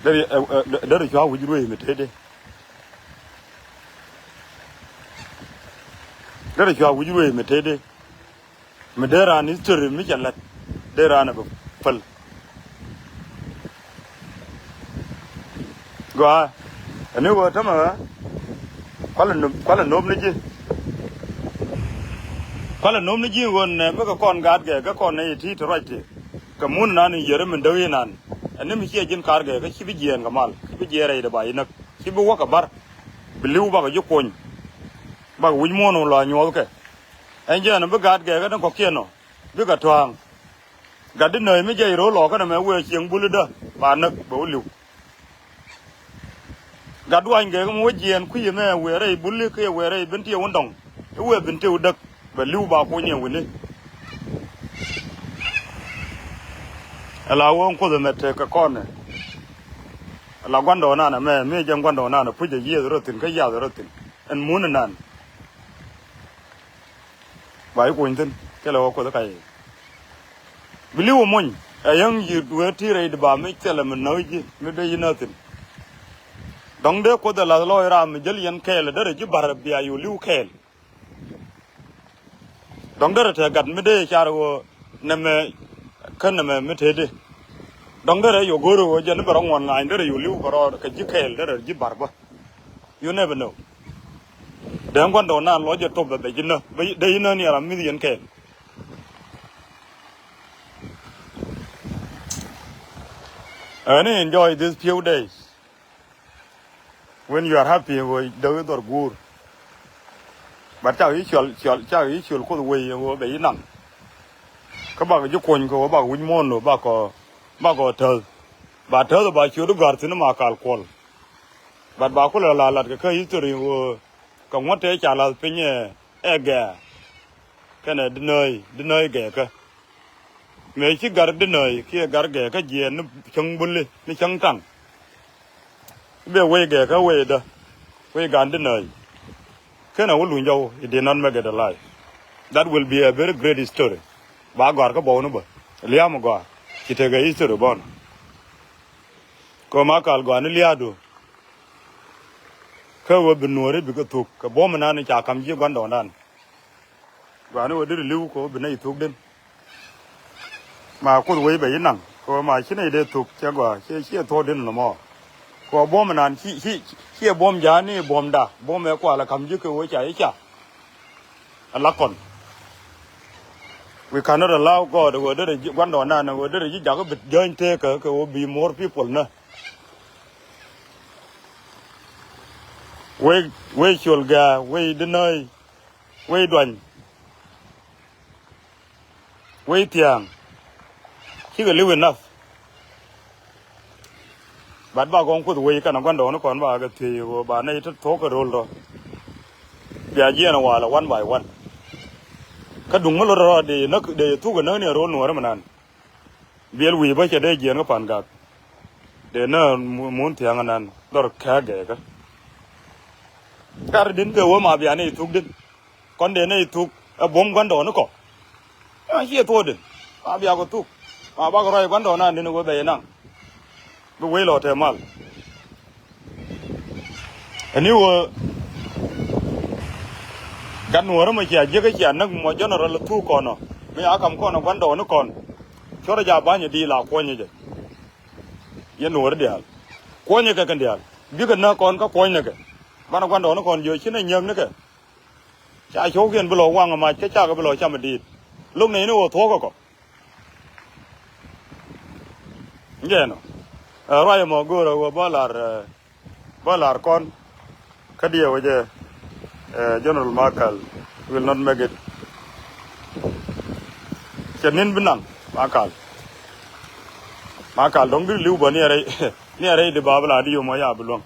Deri, ɛ, ɛ, deri cua wi̱c ruëë mi tëëdɛ. Deri cua wi̱c ruëë mi tëëdɛ. Mi dee raan history mi cɛ lät dee raan a bɛ päl. Gɔaa. Ɛni ɣöö tämɛ ɣä kualɛ nöp, kualɛ nöp ni ji̱. Kualɛ nöp ni ji̱ ɣöö nɛ mi kɛ kɔn gaat gɛ kɛ kɔn nɛ yɛ ti ti ruac ti. Kɛ mun nan in yɛri min däk inan. Ɛni mi ciɛ ji̱n kar gɛ kä ci bi jiɛɛn kɛ mal ci bi jiɛɛn rɛy dɛ ba inäk ci bi wäk kɛ bar. Bi li̱w bakɛ ji̱ kuny. Bakɛ wi̱c muɔ̱ɔ̱n wä lɔ nyuɔ̱thkɛ. Ɛn jɛn bi gaat gɛ kä ni kɔ̱kiɛn nɔ. Bikɛ tɔ̱a̱ŋ. Gat di nööc mi jɛc ro̱o̱ lɔɔkä nɛmɛ wëë cieŋ bulidä ba näk bɛ wä li̱w. Gat duany gɛ mi wä jiɛɛn kui̱ ɛmɛ wëë rɛy buli kiɛ wëë rɛy bin tiɛ wä dɔŋ. I̱ wëë bin tiɛ wä däk bɛ li̱w ba kuny ɛ wi̱ni. Ala wä kuoth ɛmɛ tek kɛ kɔnɛ. Ala guandɔɔnan ɛmɛ mi jɛ guandɔɔnan ɛ puc ɛ yiëth rɔ thi̱n kä yath rɔ thi̱n. Ɛn mun ɛnan. Ba i̱ kuny thi̱n thilɛ wä kuoth kä yɛ. Bi li̱w ɛ mony ɛ yäŋ yi̱ duee ti rɛy di ba mi thilɛ mi nääc ji̱ mi dee yi̱ nääth thi̱n. Dɔ̱ŋ dee kuoth ɛ la̱th lɔɔc ram mi jäl yɛn kɛɛl ɛ derɛ ji̱ ba̱r bia yo̱ li̱w kɛɛl. Dɔ̱ŋ derɛ te gat mi dee car ɣöö nɛmɛ kä nɛmɛ mi tëëdi. Dɔ̱ŋ derɛ yo̱ go̱o̱r ɣöö jɛn ni bɛ rɔ ŋuɔ̱n ŋa̱a̱ny derɛ yo̱ li̱w kɛ rɔɔd kɛ ji̱ kɛɛl derɛ ji̱ ba̱r bä. You never know. Dee gua̱ndɔɔŋ nan lɔ jɛ top bɛ bɛ ji̱ nä bɛ dee ji̱ nä ni ara mi̱th yɛn kɛɛl. Ɛni enjoy these few days. When you are happy ɣöö dee wi̱i̱ dhɔr guur. But cak i̱ cual cual cak i̱ cual kuoth wei ɣöö bɛ ji̱ naŋ. Kä bakɔ ji̱ kuɔny kɛ ɣöö bakɔ wi̱c muɔ̱ɔ̱n lo̱ bakɔ bakɔ täth. Ba täth ba ciöt i̱ gɔ̱a̱r thi̱n i̱ ma kal kuɔl. But ba kulɛ la lat kɛ kä history ɣöö kɛ ŋuɔ̱t tëë ca lath piny ɛ ɛ gɛɛ. Kɛnɛ dinääy dinääy gɛɛkä. Mëë ci gar dinääy kiɛ gar gɛɛkä jiɛɛn ni cäŋ buli ni cäŋ taŋ. Bɛ wei gɛɛkä wei dä wei gan dinääy. Kɛnɛ wä luny jɔw it did not make it alive. That will be a very great history. Ba gɔ̱a̱r kä bɔw ni bä lia̱a̱m gɔ̱a̱r ci tekɛ history bɔn. Kɛ ma kal gɔaa ni liaadu. Kä wä bi nuɔɔri bikɛ thuk kɛ buɔ̱m inan ca kam ji̱ gua̱ndɔɔŋdan. Gɔaa ni wä diri li̱w kɛ wä bi nɛy thuk den. Ma kuoth wei bɛ yi naŋ kɛ wä ma ci nɛy dee thuk cɛ gɔaa ciɛ ciɛ thuɔɔk den lɔmɔ. Kɛ wä buɔ̱m inan ci ci ciɛ buɔ̱m ja̱a̱ni buɔ̱mda buɔ̱m ɛ kualɛ kam ji̱ kɛ wä ca i̱ ca. Ala kɔn. We cannot allow God wä derɛ ji̱ gua̱ndɔɔŋ nan wä derɛ ji̱ jakä bi jäny tekä kɛ wä bi more people nä. Wei wei col gɛ̈ wei dinäi wei duany. Wei thia̱a̱ŋ. Cikɛ li̱w enough. But ba gɔŋ kuoth wei kɛnɛ gua̱ndɔɔŋni kɔn ba kɛ thiec ɣöö ba nɛy te thuɔ̱k kɛ ro̱l rɔ. Bia jiɛɛn walɛ one by one. Kä duŋ mi lot rɔ dee näk dee thuk ɛ näk ni ɛ ro̱l nuɔ̱ɔ̱ri mi nan. Biɛl wi̱i̱ bä cɛ dee jiɛɛn kä pan gak. Dee nä mun thia̱a̱ŋ nan dhɔr kɛ gɛɛkä. Gat din kɛ wä ma bia nɛy thuk din. Kɔn dee nɛy thuk ɛ buɔ̱m gua̱ndɔɔŋni kɔ. Ɛn ciɛ thuɔɔkdɛ ma bia kɔ thuk. Ma bakɔ ruac gua̱ndɔɔŋ nan dini wee bɛ yɛ naŋ. Bi wee lɔ tɛ mal. Ɛni wee gat nuɔ̱ɔ̱rä mɔ cia jiäkä cia näk mɔ general thuk kɔnɔ mi a kam kɔnɔ gua̱ndɔɔŋni kɔn. Cuɔrɛ ja ba̱nyɛ di la kuɔnyɛ jɛ. Yɛn nuɔ̱ɔ̱rä diaal kuɔnyɛ kɛ kɛn diaal bikɛ näk kɔn kä kuɔny nɛ kɛ. Banɛ gua̱ndɔɔŋni kɔn jiö ci nɛ nyiäk ni kɛ. Ca cio̱wkiɛn bi lɔ waŋ mac kä cakɛ bi lɔ cam diit. Lo̱k nɛy ni ɣöö thuɔ̱k kɛ kɔ. Jɛɛnɔ. Ɛ ruac ɛmɔ go̱o̱rä ɣöö bä lar ɛ bä lar kɔn. Kä diɛ wecɛ ɛ General Makal will not make it. Cɛ ni̱n bi naŋ Makal. Makal dɔ̱ŋ bi li̱w bä ni ɛ rɛy ni ɛ rɛy di ba bi la di yom ɔ ya bi luäŋ.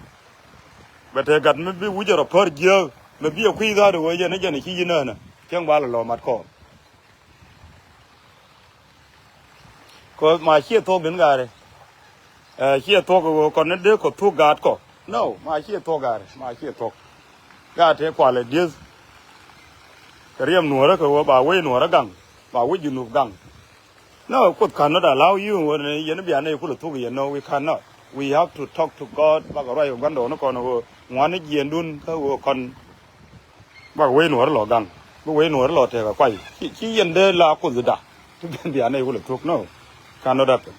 Bɛ te gat mi bi wi̱cɛ rɔ pär jiääk mi bi ɛ kui̱ dha̱a̱t ɛ ɣöö yɛn ɛ jɛn ɛ ci yi̱n ɛnɛ cäŋ ba lɛ lɔ mat kɔn. Kɛ ma ciɛ thuɔ̱k in ga̱a̱rɛ. Ɛ ciɛ thuɔ̱k ɛ ɣöö kɔn ni dee kɔ thuk gaat kɔ. No, ma ciɛ thuɔ̱k ga̱a̱rɛ, ma ciɛ thuɔ̱k. Gaat tëë kualɛ dieth. Kɛ riɛm nuɔ̱ɔ̱rä kɛ ɣöö ba wec nuɔ̱ɔ̱rä gaŋ, ba wec Junub gaŋ. No, Kuoth cannot allow you. Ɣöö ni yɛn bia nɛy kulɛ thuk yɛn, no, we cannot. We have to talk to God. Bakɛ ruac kɛ gua̱ndɔɔŋni kɔn ɣöö ŋuani jiɛɛndun kä ɣöö kɔn. Bak wec nuɔ̱ɔ̱rä lɔ gaŋ, bi wec nuɔ̱ɔ̱rä lɔ tɛk a kuay. Ci, ci yɛn dee la Kuothda ti ben bia nɛy kulɛ thuk, no. Cannot happen.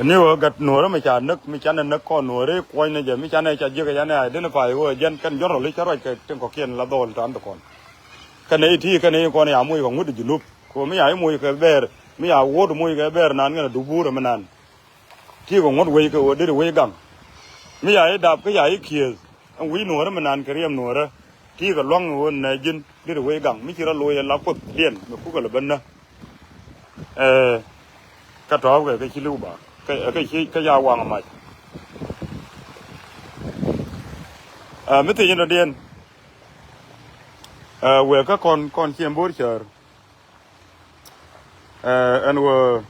Ni ɣöö gat nuɔ̱ɔ̱rä mi ca näk, mi canɛ näk kɔn nuɔ̱ɔ̱rä kuɔ̱ny ni jɛ, mi canɛ ca jiäk ɛ canɛ identify ɣöö jɛn kɛn general i̱ ca ruac kɛ tin kɔ̱kiɛn la dhɔl ta̱a̱n bi kɔn. Kɛn i̱ ti kɛn i̱ kɔn ya moc kɛ ŋut i̱ Junub. Kɛ ɣöö mi ya i̱ moc kɛ bɛɛr, mi ya wuɔ̱t moc kɛ bɛɛr naan kɛn a dup buurɛ mi naan. Ti kɛ ŋuɔ̱t wec kɛ ɣöö deri wec gaŋ. Mi ya i̱ dap kä ya i̱ kieth ɛn wi̱i̱ nuɔ̱ɔ̱rä mi naan kɛ riɛm nuɔ̱ɔ̱rä. Ti kɛ lua̱ŋ ɣöö nɛ ji̱n deri wec gaŋ mi ci rɔ loc ɛ la Kuothdiɛn mi kukɛ lɛ ben nä. Ɛ, kä tɔ̱ɔ̱pkɛ kä ci li̱w ba kä, kä ci, kä ca waŋ mac. Ɛ, mi thiec in dɔ̱diɛn. Ɛ, wëë kä kɔn, kɔn ciem bo̱o̱r cäär. Ɛ, ɛn ɣöö,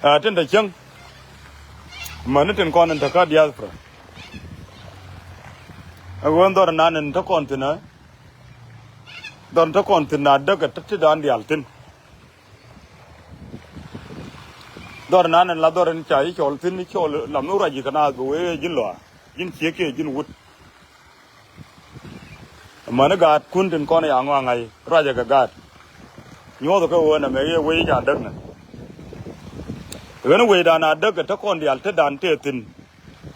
ɛ, tin te cäŋ. Mäni tin kɔn in te kä diaspora. Ɛ ɣöö ɛn dhɔr nan in te kɔn thi̱n ɛ. Dhɔr in te kɔn thi̱n a däk ɛ te ti dan diaal thi̱n. Dhɔr nan in la dhɔr in ca i̱ cɔl thi̱n i̱ cɔl la mi ruac i̱ kɛ naath bi wee ji̱n lɔa. Ji̱n ciek kiɛ ji̱n wut. Amäni gaatkun tin kɔn ya ŋɔaŋa̱c ruacɛ kɛ gaat. Nyuɔ̱th kɛ ɣöö nɛmɛ ɣiɛ wec ca däk nɛ. Ɣän wecdan a däk kɛ te kɔn diaal tetdan tëë thi̱n.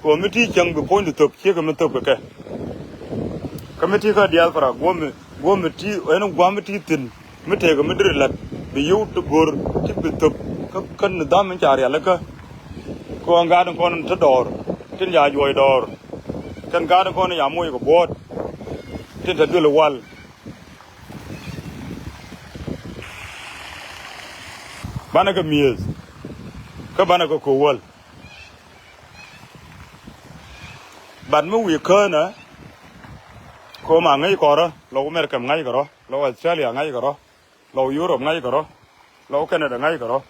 Kɛ ɣöö mi ti cäŋ bi puɔ̱ny ti thöp ciekɛ mi thöp kɛ kɛ. Kä mi ti kä diaspora guɔ̱mi, guɔ̱mi ti ɣän gua̱a̱m mi ti thi̱n. Mi tëëkɛ mi deri la̱t bi yio̱w ti go̱r ti bi thöp kä, kä ni dham in ca rialikä. Kɛ ɣöö ŋa̱a̱t in kɔn in te dɔɔr tin ca juɔc dɔɔr. Kɛn gaat in kɔn in ca moc kɛ buɔ̱ɔ̱t tin te duël wal. Banɛ kɛ mi̱eth kä banɛ kɛ ko̱k wäl. Bat mi wi̱i̱ känä. Ko̱o̱m a ŋäc kɔrä lɔk America ŋa̱c kɛ rɔ, lɔk Australia ŋa̱c kɛ rɔ, lɔk Europe ŋa̱c kɛ rɔ, lɔk Canada ŋa̱c kɛ rɔ,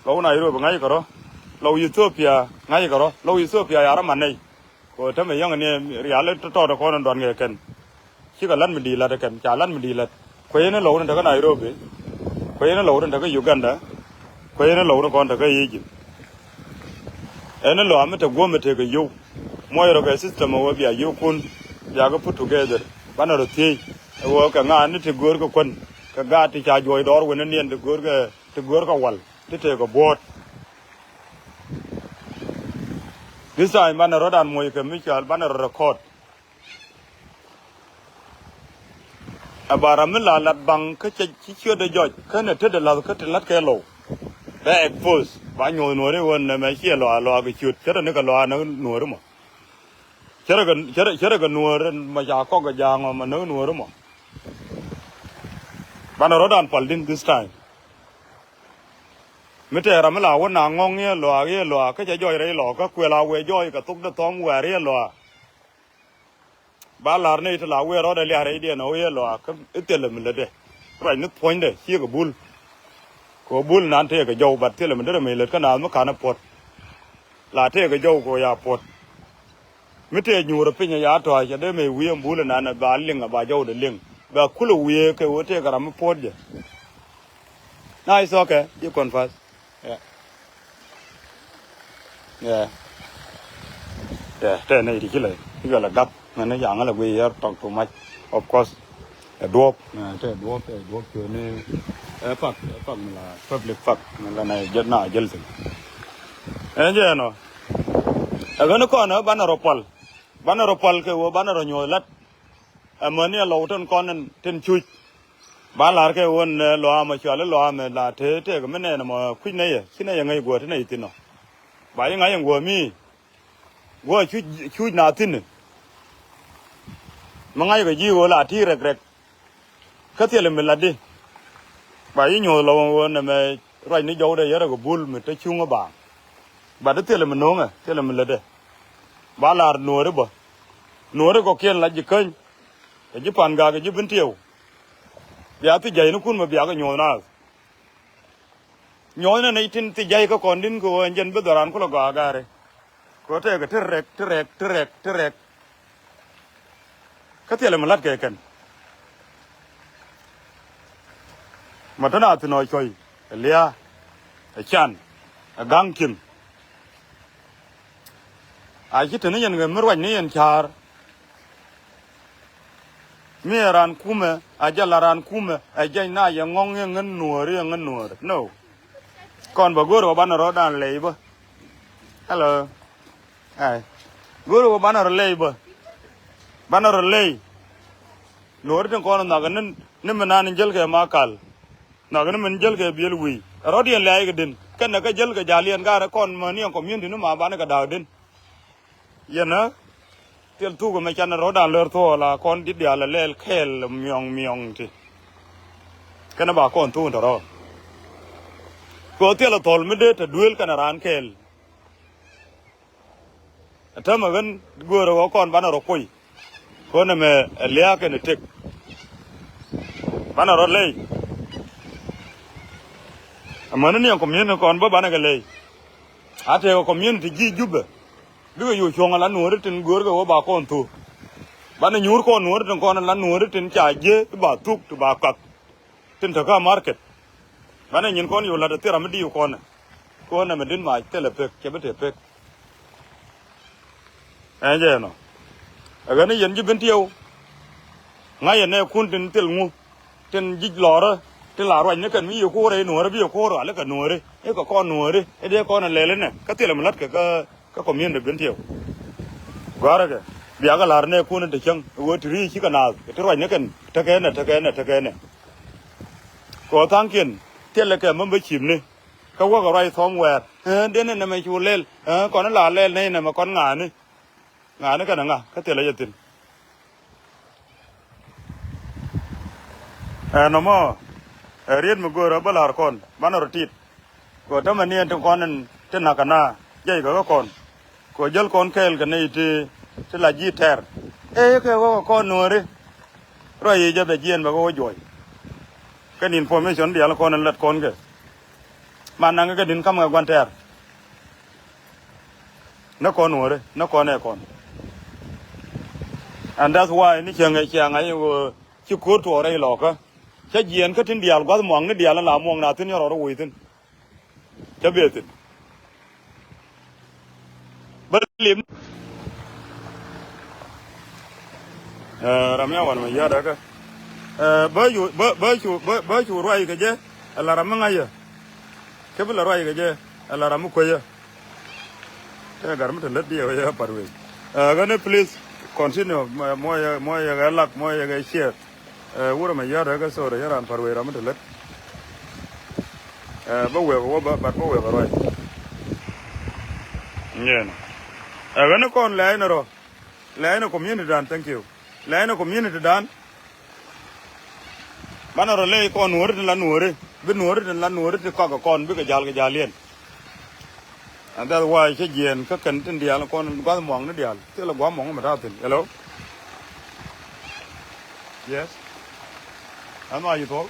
lɔk Nairobi ŋa̱c kɛ rɔ, lɔk Ethiopia ŋa̱c kɛ rɔ, lɔk Ethiopia ya rɔ man nɛy. Kɛ ɣöö tämɛ yäŋ ni rial tɔ̱tɔ̱ kɔn in duan ŋɛ kɛn. Cikɛ la̱t mi di̱i̱t la̱t ɛ kɛn, ca la̱t mi di̱i̱t la̱t. Kuɛ yɛn in lɔk in tekä Nairobi. Kuɛ yɛn in lɔk in tekä Uganda. Kuɛ yɛn in lɔk in kɔn tekä Egypt. Ɛn in lɔa mi te guɔ̱m mi tekɛ yio̱w. Muɔc rɔ kɛ system ɛ ɣöö bia yio̱wkun. Bia kɛ put together. Banɛ rɔ thiec. Ɛ ɣöö kɛ ŋa̱a̱n ni ti göör kɛ kuän. Kɛ gaat ti ca juɔc dɔɔr wen in niɛn ti göör kɛ, ti göör kɛ wal. Ti tekɛ buɔ̱ɔ̱t. This time banɛ rɔ̱dan muɔc kɛ mi cɔal banɛ rɔ record. Ɛ ba ram mi la lat baŋ kä cɛ ci ciötdɛ jɔc kä nɛ tetdɛ la̱th kä te la̱t kɛ low. Bɛ expose ba nyuɔ̱th nuɔ̱ɔ̱ri ɣöö nɛmɛ ciɛ lɔa lɔa kɛ ciöt cärɛ ni kɛ lɔa näk nuɔ̱ɔ̱ri mɔ. Cärɛ kɛ, cärɛ, cärɛ kɛ nuɔ̱ɔ̱ri mɔ ca kɔk kɛ ja̱a̱ŋ ɔ mɔ näk nuɔ̱ɔ̱ri mɔ. Banɛ rɔ̱dan pal din this time. Mi tɛɛr ram mi la wä na ŋɔ̱ŋ i̱ lɔa i̱ lɔa kä cɛ jɔc rɛy lɔ kä kuël a wëë jɔc kɛ thok dee thɔm wɛɛr i̱ lɔa. Ba la̱r ni ti la wiɛɛr rɔɔdɛ lia̱a̱ rɛydiɛn ɛ wä yɛ lɔaakä i̱ thilɛ mi lätdɛ. Ruac ni puɔ̱nydɛ ciek ɛ bul. Kɛ ɣöö bul nan tëëkɛ jɔw bat thilɛ mi derɛ mi lät kä naath mi ka̱n ɛ puɔ̱t. La tëëkɛ jɔw kɛ ɣöö ya puɔ̱t. Mi tëë nyuurɛ piny ɛ ya tɔ̱a̱c ɛ dee mëë wi̱i̱ ɛn bul ɛnan ɛ ba liŋ ɛ ba jɔwdɛ liŋ. Bɛ kulɛ wiee kɛ ɣöö tëëkɛ ram mi puɔ̱t jɛ. Na it's okay, you confess. Yeah. Yeah. Yeah, tɛ nɛ iti ci lɛ, ci lɛ gap, mɛn ni jaŋ lɛ guiy yɛr talk too much. Of course, ɛ duɔp, ɛ, tɛ duɔp, ɛ duɔp cuɛ ni, ɛ, pak, ɛ, pak mi la public pak, mi la nɛ jɛl na jɛl thin. Ɛ jɛ nɔ. Ɛ kɛn kɔn ɛ banɛ rɔ pal. Banɛ rɔ pal kɛ wä banɛ rɔ nyuɔth lat. Ɛ mäni ɛ lɔw tin kɔn in tin cuc. Ba la̱r kɛ ɣöö nɛ lɔaam ɛ cual i̱ lɔaam ɛ la te tëëk mi nɛn ɛmɔ kui̱c nɛy ɛ ci nɛy ɛ ŋäc guɔ̱ɔ̱r ti nɛy thi̱n ɔ. Ba yi ŋa̱c ɛn guɔ̱ɔ̱r mi guɔ̱ɔ̱r cuc cuc na thi̱n. Mi ŋa̱c kɛ ji̱ ɣöö la ti rɛk rɛk. Kä thilɛ mi latdi. Ba yi nyuɔ̱th lɔw ɣöö nɛmɛ ruac ni jɔwdɛ yärɛ kɛ bul mi te cuŋä baaŋ. Bat thilɛ mi no̱o̱ŋɛ, thilɛ mi lätdɛ. Ba la̱r nuɔ̱ɔ̱ri bä. Nuɔ̱ɔ̱ri kɔkiɛn la ji̱ käny. Ɛ ji̱ Pan Gak, ɛ ji̱ Bentiu. Bia thi jay ni kun mi bia kɛ nyuɔ̱th naath. Nyuɔ̱th ni nɛy tin thi jay kä kɔn di̱n kɛ ɣöö ɛn jɛn bi dhɔran kulɛ gɔaa gaari. Kɛ ɣöö tɛɛkɛ ti rɛk, ti rɛk, ti rɛk. Kä thilɛ mi la̱t kɛ kɛn. Ma te na thin ɔ cuɔ̱y, ɛ lia̱a̱, ɛ can, ɛ ga̱ŋ cin. A ci te ni yɛn ɣän mi ruac ni yɛn ca̱a̱r. Mi ɛ raan kumɛ, a jɛ la raan kumɛ, ɛ jɛny na yɛ ŋɔ̱ŋ yɛ ŋän nuɔ̱ɔ̱ri, yɛ ŋän nuɔ̱ɔ̱ri. No. Kɔn bä go̱o̱r ɣöö banɛ rɔ̱dan lɛy bä. Hello. Ai. Go̱o̱r ɣöö banɛ rɔ lɛy bä. Banɛ rɔ lɛy. Nuɔ̱ɔ̱ri tin kɔn nhɔakɛ ni, ni mi naan jäl kɛ ma kal. Nhɔakɛ ni min jäl kɛ biël wi̱i̱. Rɔ̱diɛn lɛy kɛ di̱n. Kɛnɛ kä jäl kɛ jaliɛn garɛ kɔn mäni ɛn community ni ma banɛ kɛ da̱a̱k di̱n. Yɛnä, thil thuk ɛmɛ canɛ rɔ̱dan lär thuɔɔl a kɔn di̱t diaal ɛ lɛl kɛɛl miɔŋ miɔŋ ti. Kɛnɛ ba kɔn thuk in tɔ̱rɔ̱. Kɛ ɣöö thil ɛ thɔl mi dee te duëël kɛnɛ raan kɛɛl. Ɛ täämɛ ɣän göörä ɣöö kɔn banɛ rɔ kuɔy. Kɔn ɛmɛ ɛ lia̱a̱ kɛnɛ tëk. Banɛ rɔ lɛy. Amäni ni ɛn community kɔn bä banɛ kɛ lɛy. A tëëkɛ community ji̱ Jubɛ. Bikɛ yo̱o̱ cuɔ̱ŋ ala nuɔ̱ɔ̱ri tin göörkɛ ɣöö ba kɔn thuk. Banɛ nyuur kɔn nuɔ̱ɔ̱ri tin kɔn ala nuɔ̱ɔ̱ri tin ca ji̱ i̱ ba thuk ti ba kak. Tin te kä market. Banɛ nyin kɔn yo̱o̱ la̱t ɛ thil ram mi di̱i̱w kɔn ɛ. Kɔn ɛmɛ di̱t mac thilɛ pek, cɛ bi te pek. Ɛn jɛ ɛnɔ. Ɛ ɣän ni yɛn ji̱ Bentiu. Ŋa̱c yɛn nɛɛkun tin thil ŋu. Tin ji̱ lɔrä. Tin la ruac ni kɛn mi yɛ ko̱o̱r ɛ nuɔ̱ɔ̱rä bi yɛ ko̱o̱r ɣali kɛ nuɔ̱ɔ̱ri. I̱ kɛ kɔn nuɔ̱ɔ̱ri. I̱ dee kɔn ɛ lɛl inɛ. Kä thilɛ mi la̱tkɛ kä, kä community Bentiu. Gɔ̱a̱rä kɛ. Bia kɛ la̱r nɛɛkun in te cäŋ. I̱ ɣöö ti ri̱i̱c cikɛ naath. Ti ruac ni kɛn. Tekɛ inɛ, tekɛ inɛ, tekɛ inɛ. Kɛ ɣöö tha̱a̱ŋkiɛn. Thilɛ kɛ membership ni. Kä wäkɛ ruac thɔm wɛɛr. Ɛ, den ɛn nɛmɛ cu lɛl. Ɛ, kɔn la lɛl nɛy nɛmɛ kɔn ŋa̱a̱ni. Ŋa̱a̱ni kɛnɛ ŋa̱, kä thilɛ jɛ thi̱n. Ɛ, nɔmɔ, ɛ, riet mi göörä bä la̱r kɔn, banɛ rɔ tit. Kɛ tämɛ ni ɛn ti kɔn ɛn ti na̱k kɛ na, jɛy kɛ kä kɔn. Kɛ jäl kɔn kɛɛl kɛ nɛy ti, ti la ji̱ tɛr. Ɛ, kɛ wäkɛ kɔn nuɔ̱ɔ̱ri. Ruac i̱ jɛ bɛ jiɛɛn bɛ kɛ wä juɔ̱ɔ̱c. Kɛn information diaal kɔn ɛn lät kɔn kɛ. Man naŋ kɛ di̱n ka̱m kɛ gua̱n tɛɛr. Ni kɔn wä ri, ni kɔn ɛ kɔn. And that's why ni cieŋ ɛ ciaŋ a i̱ wä ci ko̱r tuɔɔk rɛy lɔkä. Cä jiɛɛn kä tin diaal gua̱th muaŋni diaal in la muɔŋ na thi̱n yɔrɔ rɔ woc thi̱n. Cä bee thi̱n. Bä lim. Ɛ, ram ya wan mɛ yäät ɛ kä. Ɛ, bä cu, bä, bä cu, bä, bä cu ruac kɛ jɛ. Ɛ la ram mi ŋa̱c yɛ. Kä bi la ruac kɛ jɛ. Ɛ la ram mi kuec yɛ. Ɛ gar mi te lät diɛ wä yɛ pat wec. Ɛ, ɣän ni please continue. Mɔ, mɔ yɛ, mɔ yɛ kɛ lak, mɔ yɛ kɛ share. Ɛ, wurɛ mɛ yäät ɛ kä sorry, yɛ ran pat wec ram mi te lät. Ɛ, bä wek wä bä, but bä wek ruac. Nyɛn. Ɛ, ɣän ni kɔn lɛɛc ni rɔ. Lɛɛc ni community dan, thank you. Lɛɛc ni community dan. Banɛ rɔ lɛɛc kɔn nuɔ̱ɔ̱ri tin la nuɔ̱ɔ̱ri. Bi nuɔ̱ɔ̱ri tin la nuɔ̱ɔ̱ri ti kɔak kɛ kɔn bikɛ ja̱l kɛ ja̱l yɛn. And that's why cä jiɛɛn kä kɛn tin diaal kɔn gua̱th muaŋni diaal. Thilɛ gua̱th muaŋni mi ta̱a̱ thi̱n. Hello? Yes? Ɛn wa yi thuɔ̱k?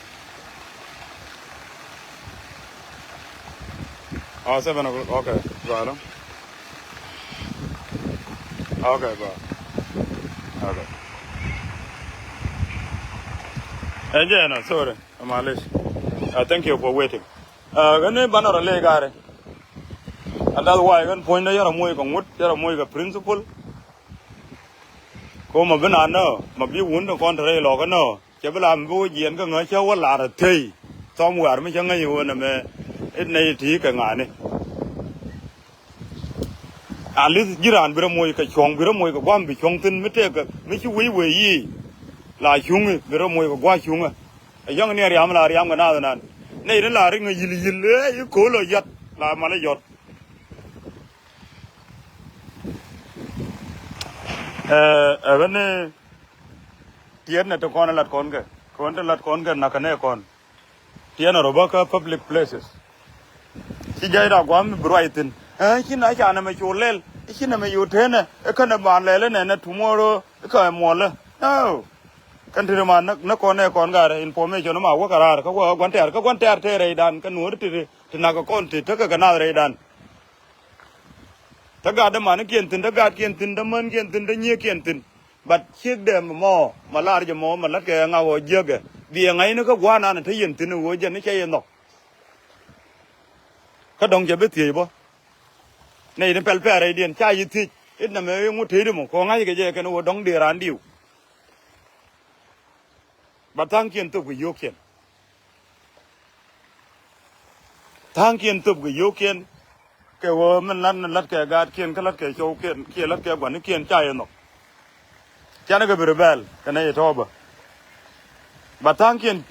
Oh, seven o'clock. Okay. Go along. Okay, go. Okay. Ɛ jɛ ɛnɔ, sorry. Malish. Uh, thank you for waiting. Uh, ɣän ni banɛ rɔ lɛɛc ga̱rɛ. And that's why ɣän puɔ̱nydä yärɛ moc kɛ ŋut, yärɛ moc kɛ principle. Ko ma bi na nä, ma bi wun ti kɔn te rɛy lɔkä nä. Cɛ bi la mi bi wä jiɛn kä ŋä cä wä lar a thei. Thɔm wäär mi cä ŋäc wä nɛ mɛ it nɛy ti kɛ ŋa̱ni. At least ji̱ raan bi rɔ moc kɛ cuɔ̱ŋ, bi rɔ moc kɛ gua̱a̱m bi cuɔ̱ŋ thi̱n mi tëëk mi ci wec wee yic. La cuŋi bi rɔ moc kɛ gua̱a̱ cuŋä. Ɛ yäŋ ni ɛ riam la riam kɛ naath nan. Nɛy ni la rik ŋä yi̱l yi̱l ëë i̱ ko̱l ɔ yɔt la mal ɛ yɔt. Ɛ ɣän ni tiɛt nɛ ti kɔn ɛ lat kɔn kɛ kɔn ti lat kɔn kɛ nak kɛ nɛ kɔn. Tiɛn a rɔ bä kä public places. Ci jay da guam mi bi ruac thin. Ɛ, ci na ca nɛ mɛ cu lɛl. Ci nɛ mɛ cu tenɛ. Ɛ kɛnɛ ban lɛl nɛ nɛ tomorrow. Ɛ kɛ muɔlɛ. No. Kɛn ti ma nä kɔn nɛ kɔn gar information ma wä kɛ raar kä wä guan tɛɛr kä guan tɛɛr tɛɛr rɛy dan kä nuɔr ti ti nak kɔn ti tekɛ kɛ nath rɛy dan. Te gat dä manikiɛn thin, te gatkiɛn thin, te mänkiɛn thin, te nyieekiɛn thin. But ciek dɛ mɔ ma lar jɛ mɔ ma lat kɛ ŋa wä jiäkɛ. Bi ɛ ŋa̱cni kä gua̱a̱r nanɛ te yɛn thin wä jɛn ni cɛ yɛ nhɔk. Kä dɔ̱ŋ cɛ bi thiec bä. Nɛ yini pɛl pɛɛrɛ idiɛn ca yi thiec it nɛ mɛ ŋut tëëdi mɔ kɛ ŋa̱c kɛ jɛ kɛn wä dɔ̱ŋ dee raan diw. Ba tha̱a̱ŋkiɛn thop kɛ yio̱o̱kiɛn. Tha̱a̱ŋkiɛn thop kɛ yio̱o̱kiɛn. Kɛ ɣöö min lat ni lat kɛ gaatkiɛn kä lat kɛ cɔwkiɛn kiɛ lat kɛ guanikiɛn ca yɛ nhɔk. Canɛ kɛ bi rebel kɛ nɛy tɔ̱ bä. Ba tha̱a̱ŋkiɛn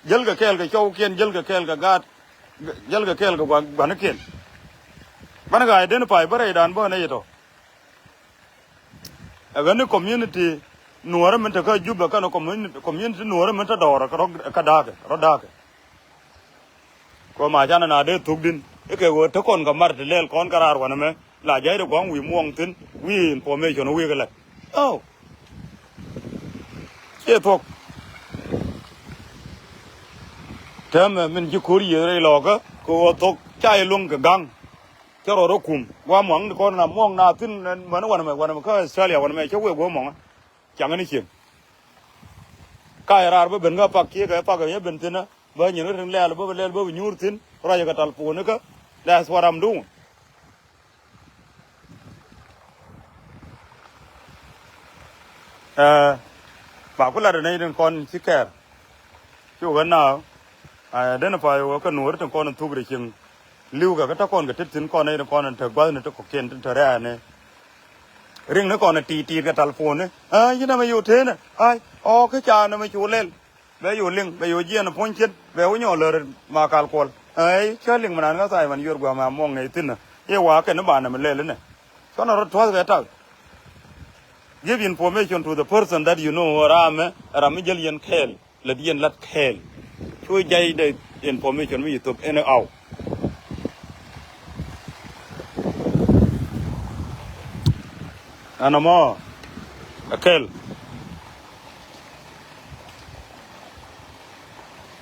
jäl kɛ kɛɛl kɛ cɔwkiɛn jäl kɛ kɛɛl kɛ gaat jäl kɛ kɛɛl kɛ guanikiɛn. Banɛ kɛ identify bä rɛydan bä nɛy tɔ̱. Ɛ ɣän ni community nuɔɔrä min te kä Juba kɛn community nuɔɔrä min te dɔɔrä kä da̱a̱kɛ rɔ da̱a̱kɛ. Kɔ ma canɛ na dee thuk din ikɛ ɣöö te kɔn kɛ mar te lɛl kɔn kɛ raar wanɛ mɛ la jay de gua̱ŋ wi̱i̱ muɔŋ thi̱n wi̱i̱ information wi̱i̱ kɛ lɛ. Ɔ. Ciɛ thuɔ̱k. Tɛmɛ min ci ko̱r yiëth rɛy lɔɔkä kɛ ɣöö thuɔ̱k ca yɛ luäŋ kɛ ga̱ŋ. Cä rɔ rɔ kum gua̱a̱ muaŋ ni kɔn na muɔ̱ŋ na thi̱n män wanɛ mɛ wanɛ mɛ kä Australia wanɛ mɛ cä wee gua̱a̱ muaŋä. Caŋä ni cieŋ. Ka yɛ raar bä ben kä pak kiɛ kɛ pak kɛ ben thi̱n bä nyin kä tin lɛɛl bä bä lɛɛl bä bä nyuur thi̱n ruacɛ kɛ tal puuni kä. That's what I'm doing. Ɛ ba ku lat nɛy tin kɔn ci kɛɛr. Cu ɣän na identify ɣä kä nuɔɔri tin kɔn in thuk rɛ cieŋ. Li̱w kɛ kä te kɔn kɛ tet thi̱n kɔn nɛy tin kɔn in te gua̱thni ti kɔ̱kiɛn tin te rɛɛni. Riŋni kɔn in ti̱i̱t ti̱i̱t kɛ tal puuni. Ɛ ci nɛmɛ yo̱o̱ tëënɛ. Ay ɔ kä ca nɛmɛ cu lɛl. Bɛ yo̱o̱ liŋ bɛ yo̱o̱ jiɛn puɔ̱ny cin bɛ wä nyɔɔl lär ma kal kuɔl. Ɛ cä liŋ mi nan kä Simon yuɔr gua̱a̱m a muɔŋ nɛy thi̱n. I̱ wa kɛn i̱ ba nɛmɛ lɛl inɛ. Cuɔnɛ rɔ tuɔ̱th kɛ tak. Give information to the person that you know ram ɛ ram mi jäl yɛn kɛɛl. Lät yɛn lat kɛɛl. Cu jay de information mi yi thop ɛn ɛ aw. Ɛn ɛmɔ ɛ kɛl.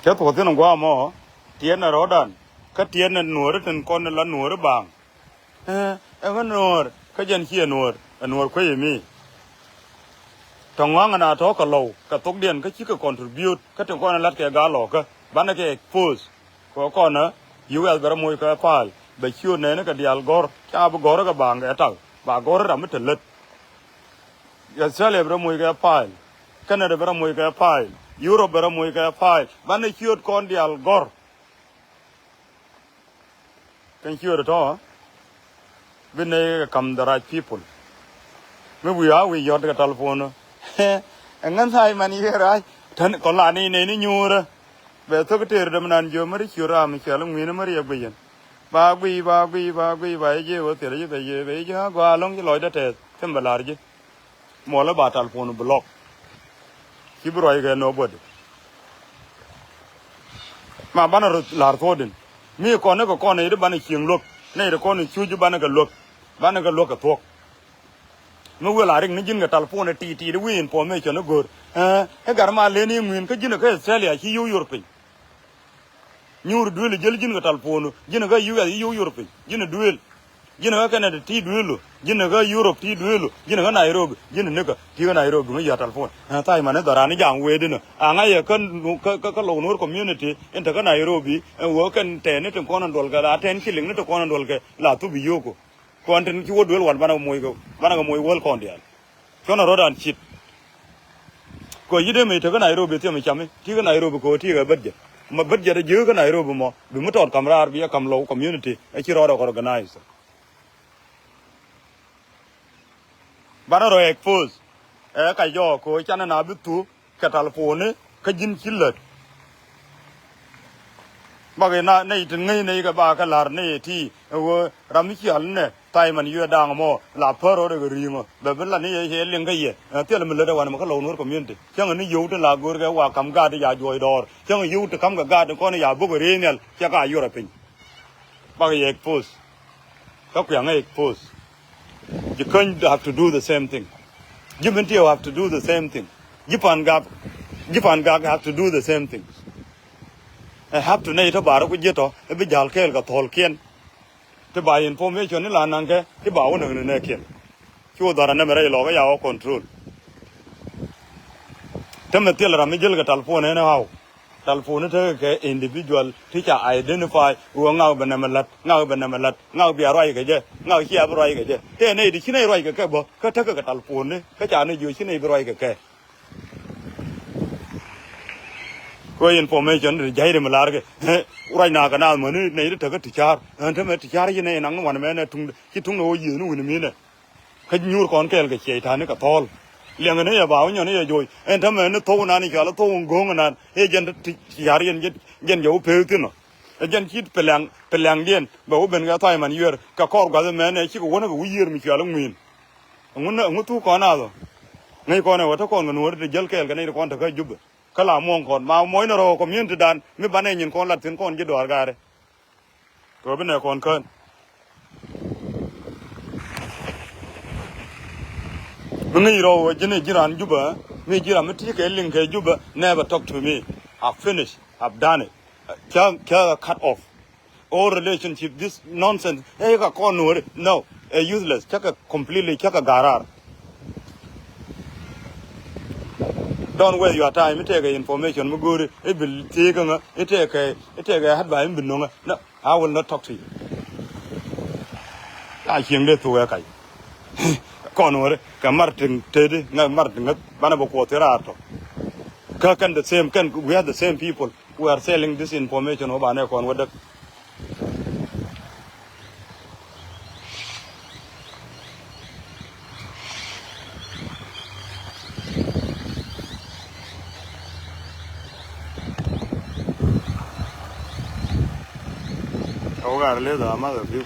Cä thuɔ̱k thi̱n ɛ gua̱a̱ mɔ tiɛɛn ɛ rɔ̱dan kä tiɛɛn ɛ nuɔ̱ɔ̱ri tin kɔn ɛ la nuɔ̱ɔ̱ri baaŋ. Ɛ ɛ ŋä nuɔ̱ɔ̱r kä jɛn ci ɛ nuɔ̱ɔ̱r ɛ nuɔ̱ɔ̱r kuec ɛ mi. Tɔ̱ŋ ŋɔaŋ ɛn a tɔ̱ kɛ lɔw kɛ thokdiɛn kä cikɛ contribute kä tin kɔn ɛ lat kɛ gaa lɔɔkä banɛ kɛ expose. Kɛ kɔnä U S bɛ rɔ moc kɛ file bɛ ciöt nɛɛni kɛ diaal gɔ̱r ca bi gɔ̱r kɛ baaŋ kɛ tak ba gɔ̱r ram mi te lät. Australia bɛ rɔ moc kɛ file. Canada bɛ rɔ moc kɛ file. Europe bɛ rɔ moc kɛ file banɛ ciöt kɔn diaal gɔ̱r. Kɛn ciööt tɔ̱ bi nɛy kɛ kam the right people. Mi wi̱i̱ a wi̱i̱ yɔt kɛ telephone. Ɛ ŋän tha̱a̱c man yiëë rac tän kɔn la ni nɛy ni nyuurä. Bɛ thok tëër däm nan jiö märi ciöt ram cɛl ŋui̱n märi ɛ guiyɛn. Ba guiy ba guiy ba guiy ba i̱ ji̱ wä thier ji̱ bɛ ji̱ bɛ ji̱ a gɔaa lɔ̱ŋ ji̱ lɔcdä tɛth thim bɛ la̱r ji̱. Muɔlä ba tal puɔ̱n block. Ci bi ruac kɛ nobody. Ma banɛ rɔ la̱r thuɔ̱ɔ̱din mi kɔn ni kɛ kɔn nɛy ti banɛ cieŋ luäk nɛy ti kɔn ni cuc banɛ kɛ luäk. Banɛ kɛ luäk kɛ thuɔ̱k. Mi wi̱i̱ la rik ni ji̱n kɛ tal puɔ̱n ɛ ti̱i̱t ti̱i̱t wi̱i̱ information ni go̱o̱r. Ɛ ɛ gat ma len i̱ ŋui̱n kä ji̱n ɛ kä Australia ci yio̱w yor piny. Nyuur duëël jäl ji̱n kɛ tal puɔ̱ɔ̱nu ji̱n kɛ U S i̱ yio̱w Europe piny ji̱n duëël. Ji̱n kɛ Canada ti duëëlu ji̱n kɛ Europe ti duëëlu ji̱n kɛ Nairobi ji̱n nikɛ ti kɛ Nairobi ŋä yia tal puɔ̱ɔ̱n. Ɛ tha̱a̱c manɛ dhɔran i̱ ja̱a̱ŋ weetdinä a ŋa̱c yɛ kä kä kä Lou Nuer community in te kä Nairobi. Ɛ wä kɛn tɛɛni tin kɔn in duɔlkɛ la tɛɛn ci liŋni tin kɔn in duɔlkɛ la thup i̱ yio̱o̱ku. Kɔn tin ci wä duel wan banɛ moc kɛ banɛ kɛ moc wäl kɔn diaal. Cuɔnɛ rɔ̱dan cit. Kɔ yi̱t ëmɛ tekä Nairobi thiɛm cami tikä Nairobi kɔ tikä bätjɛ. Ma bätjɛ dɛ ji̱ kä Nairobi mɔ bi mi tɔt kam raar bi ɛ kam Lou community ɛ ci rɔɔdɛ kɔ organize. Banɛ rɔ expose ɛ ka jɔɔk kɔ canɛ na bi thuk kɛ talponi kä ji̱n ci lät. Bak ina nɛy tin ŋäc nɛy kɛ ba kä la̱r nɛy ti ɛ ɣöö ram mi cial nɛ tha̱a̱c man yuɛ da̱a̱ŋ mɔ la pär rɔɔdɛ kɛ ri̱i̱ŋɔ bɛ bi la ni yɛ cɛ liŋ kä yɛ. Ɛ thil mi lät ɛ wanɛ mɛ kä Lou Nuer community cäŋɛ ni yio̱w tin la go̱o̱r kɛ wa ka̱m gaat ya juɔ̱ɔ̱c dɔɔr cäŋɛ yio̱w ti ka̱m kɛ gaat in kɔn ya bok ɛ rëë nhial cɛ ka yuɔr ɛ piny. Bak yɛ expose. Kä kuɛŋä expose. Ji̱ Käny have to do the same thing. Ji̱ Mintiɛw have to do the same thing. Ji̱ Pangak, ji̱ Pangak have to do the same thing. Ɛ have to nɛy tɔ ba rɔ ku ji̱ tɔ, ɛ bi ja̱l kɛɛl kɛ thɔlkiɛn. Ti ba information ni la naŋkɛ, ti ba wä näk ni nɛɛkiɛn. Cu dhɔr anɛmɛ rɛy lɔk ɛ ya wä control. Tämɛ thil ram mi jäl kɛ telephone ɛn ɛ haw. Telephone tekɛ kɛ individual ti ca identify ɣöö ŋak bɛ nɛmɛ la̱t, ŋak bɛ nɛmɛ la̱t, ŋak bia ruac kɛ jɛ, ŋak cia bi ruac kɛ jɛ. Tëë nɛy ti ci nɛy ruac kɛ kɛ bä, kä tekɛ kɛ telephone ni, kä ca ni jiö ci nɛy bi ruac kɛ kɛ. Kɛ information ti ja̱c ri mi la̱rkɛ. Ruac na kɛ naath mäni nɛy ti tekä ti ca̱r. Ɛn tämɛ ti ca̱r ci nɛy naŋ ni wanɛ mɛnɛ tuŋdɛ, ci tuŋdɛ wä yiëëth ni wi̱ni minɛ. Kä nyuur kɔn kɛɛl kɛ ciɛc ta̱a̱ni kɛ thɔɔl. Liɛŋɛ ni yɛ ba wä nyɔn ni yɛ joc ɛn tämɛ ni thok nan i̱ cɔal i̱ thok in go̱o̱ŋ nan i̱ jɛn ti, ti ca̱r yɛn jɛn, jɛn jɛ wä peek thi̱n ɔ. Ɛ jɛn ci pɛ lɛŋ, pɛ lɛŋdiɛn bɛ wä ben kɛ tha̱a̱c man yuɛɛr kɛ kɔr gua̱th ɛmɛn ɛ cikɛ wänä kɛ wi̱i̱ yiër mi cuɛl i̱ ŋui̱n. Ɛŋu, ɛŋu thuk kɔn a dhɔ? Ŋäc kɔn ɛ wä te kɔn kɛ nuɔ̱ɔ̱ri te jäl kɛɛl kɛ nɛy ti kɔn te kä Jubɛ. Kä la muɔ̱ɔ̱ŋ kɔn ma muɔ̱ɔ̱cni rɔ̱ community dan mi banɛ nyin kɔn lat thi̱n kɔn ji̱ dɔaar gaarɛ. Kɛ bi nɛ kɔn kään. Mi ŋi̱i̱c rɔw ɛ ji̱n ɛ ji̱n raan Jubɛ, mi ji̱n raan mi ti kɛ liŋ kɛ Jubɛ, never talk to me. I've finished. I've done it. Cä, cä cut off all relationship. This nonsense. Ɛ ka kɔn nuɔri. No. Ɛ useless. Cä kɛ completely, cä kɛ garar. Don't waste your time. I̱ tekɛ information mi go̱o̱ri i̱ bi thiee kä ŋä, i̱ tekɛ, i̱ tekɛ advice mi bi no̱ŋä. No, I will not talk to you. A cieŋ dee thok ɛ kac. Kɔn wä ri kɛ Martin Tedi ŋä Martin ŋä banɛ bɛ kuɔth thil raar tɔ. Kä kɛn the same, kɛn we are the same people who are selling this information wä banɛ kɔn wä däk. Ɛ wä gat leth a math a biu.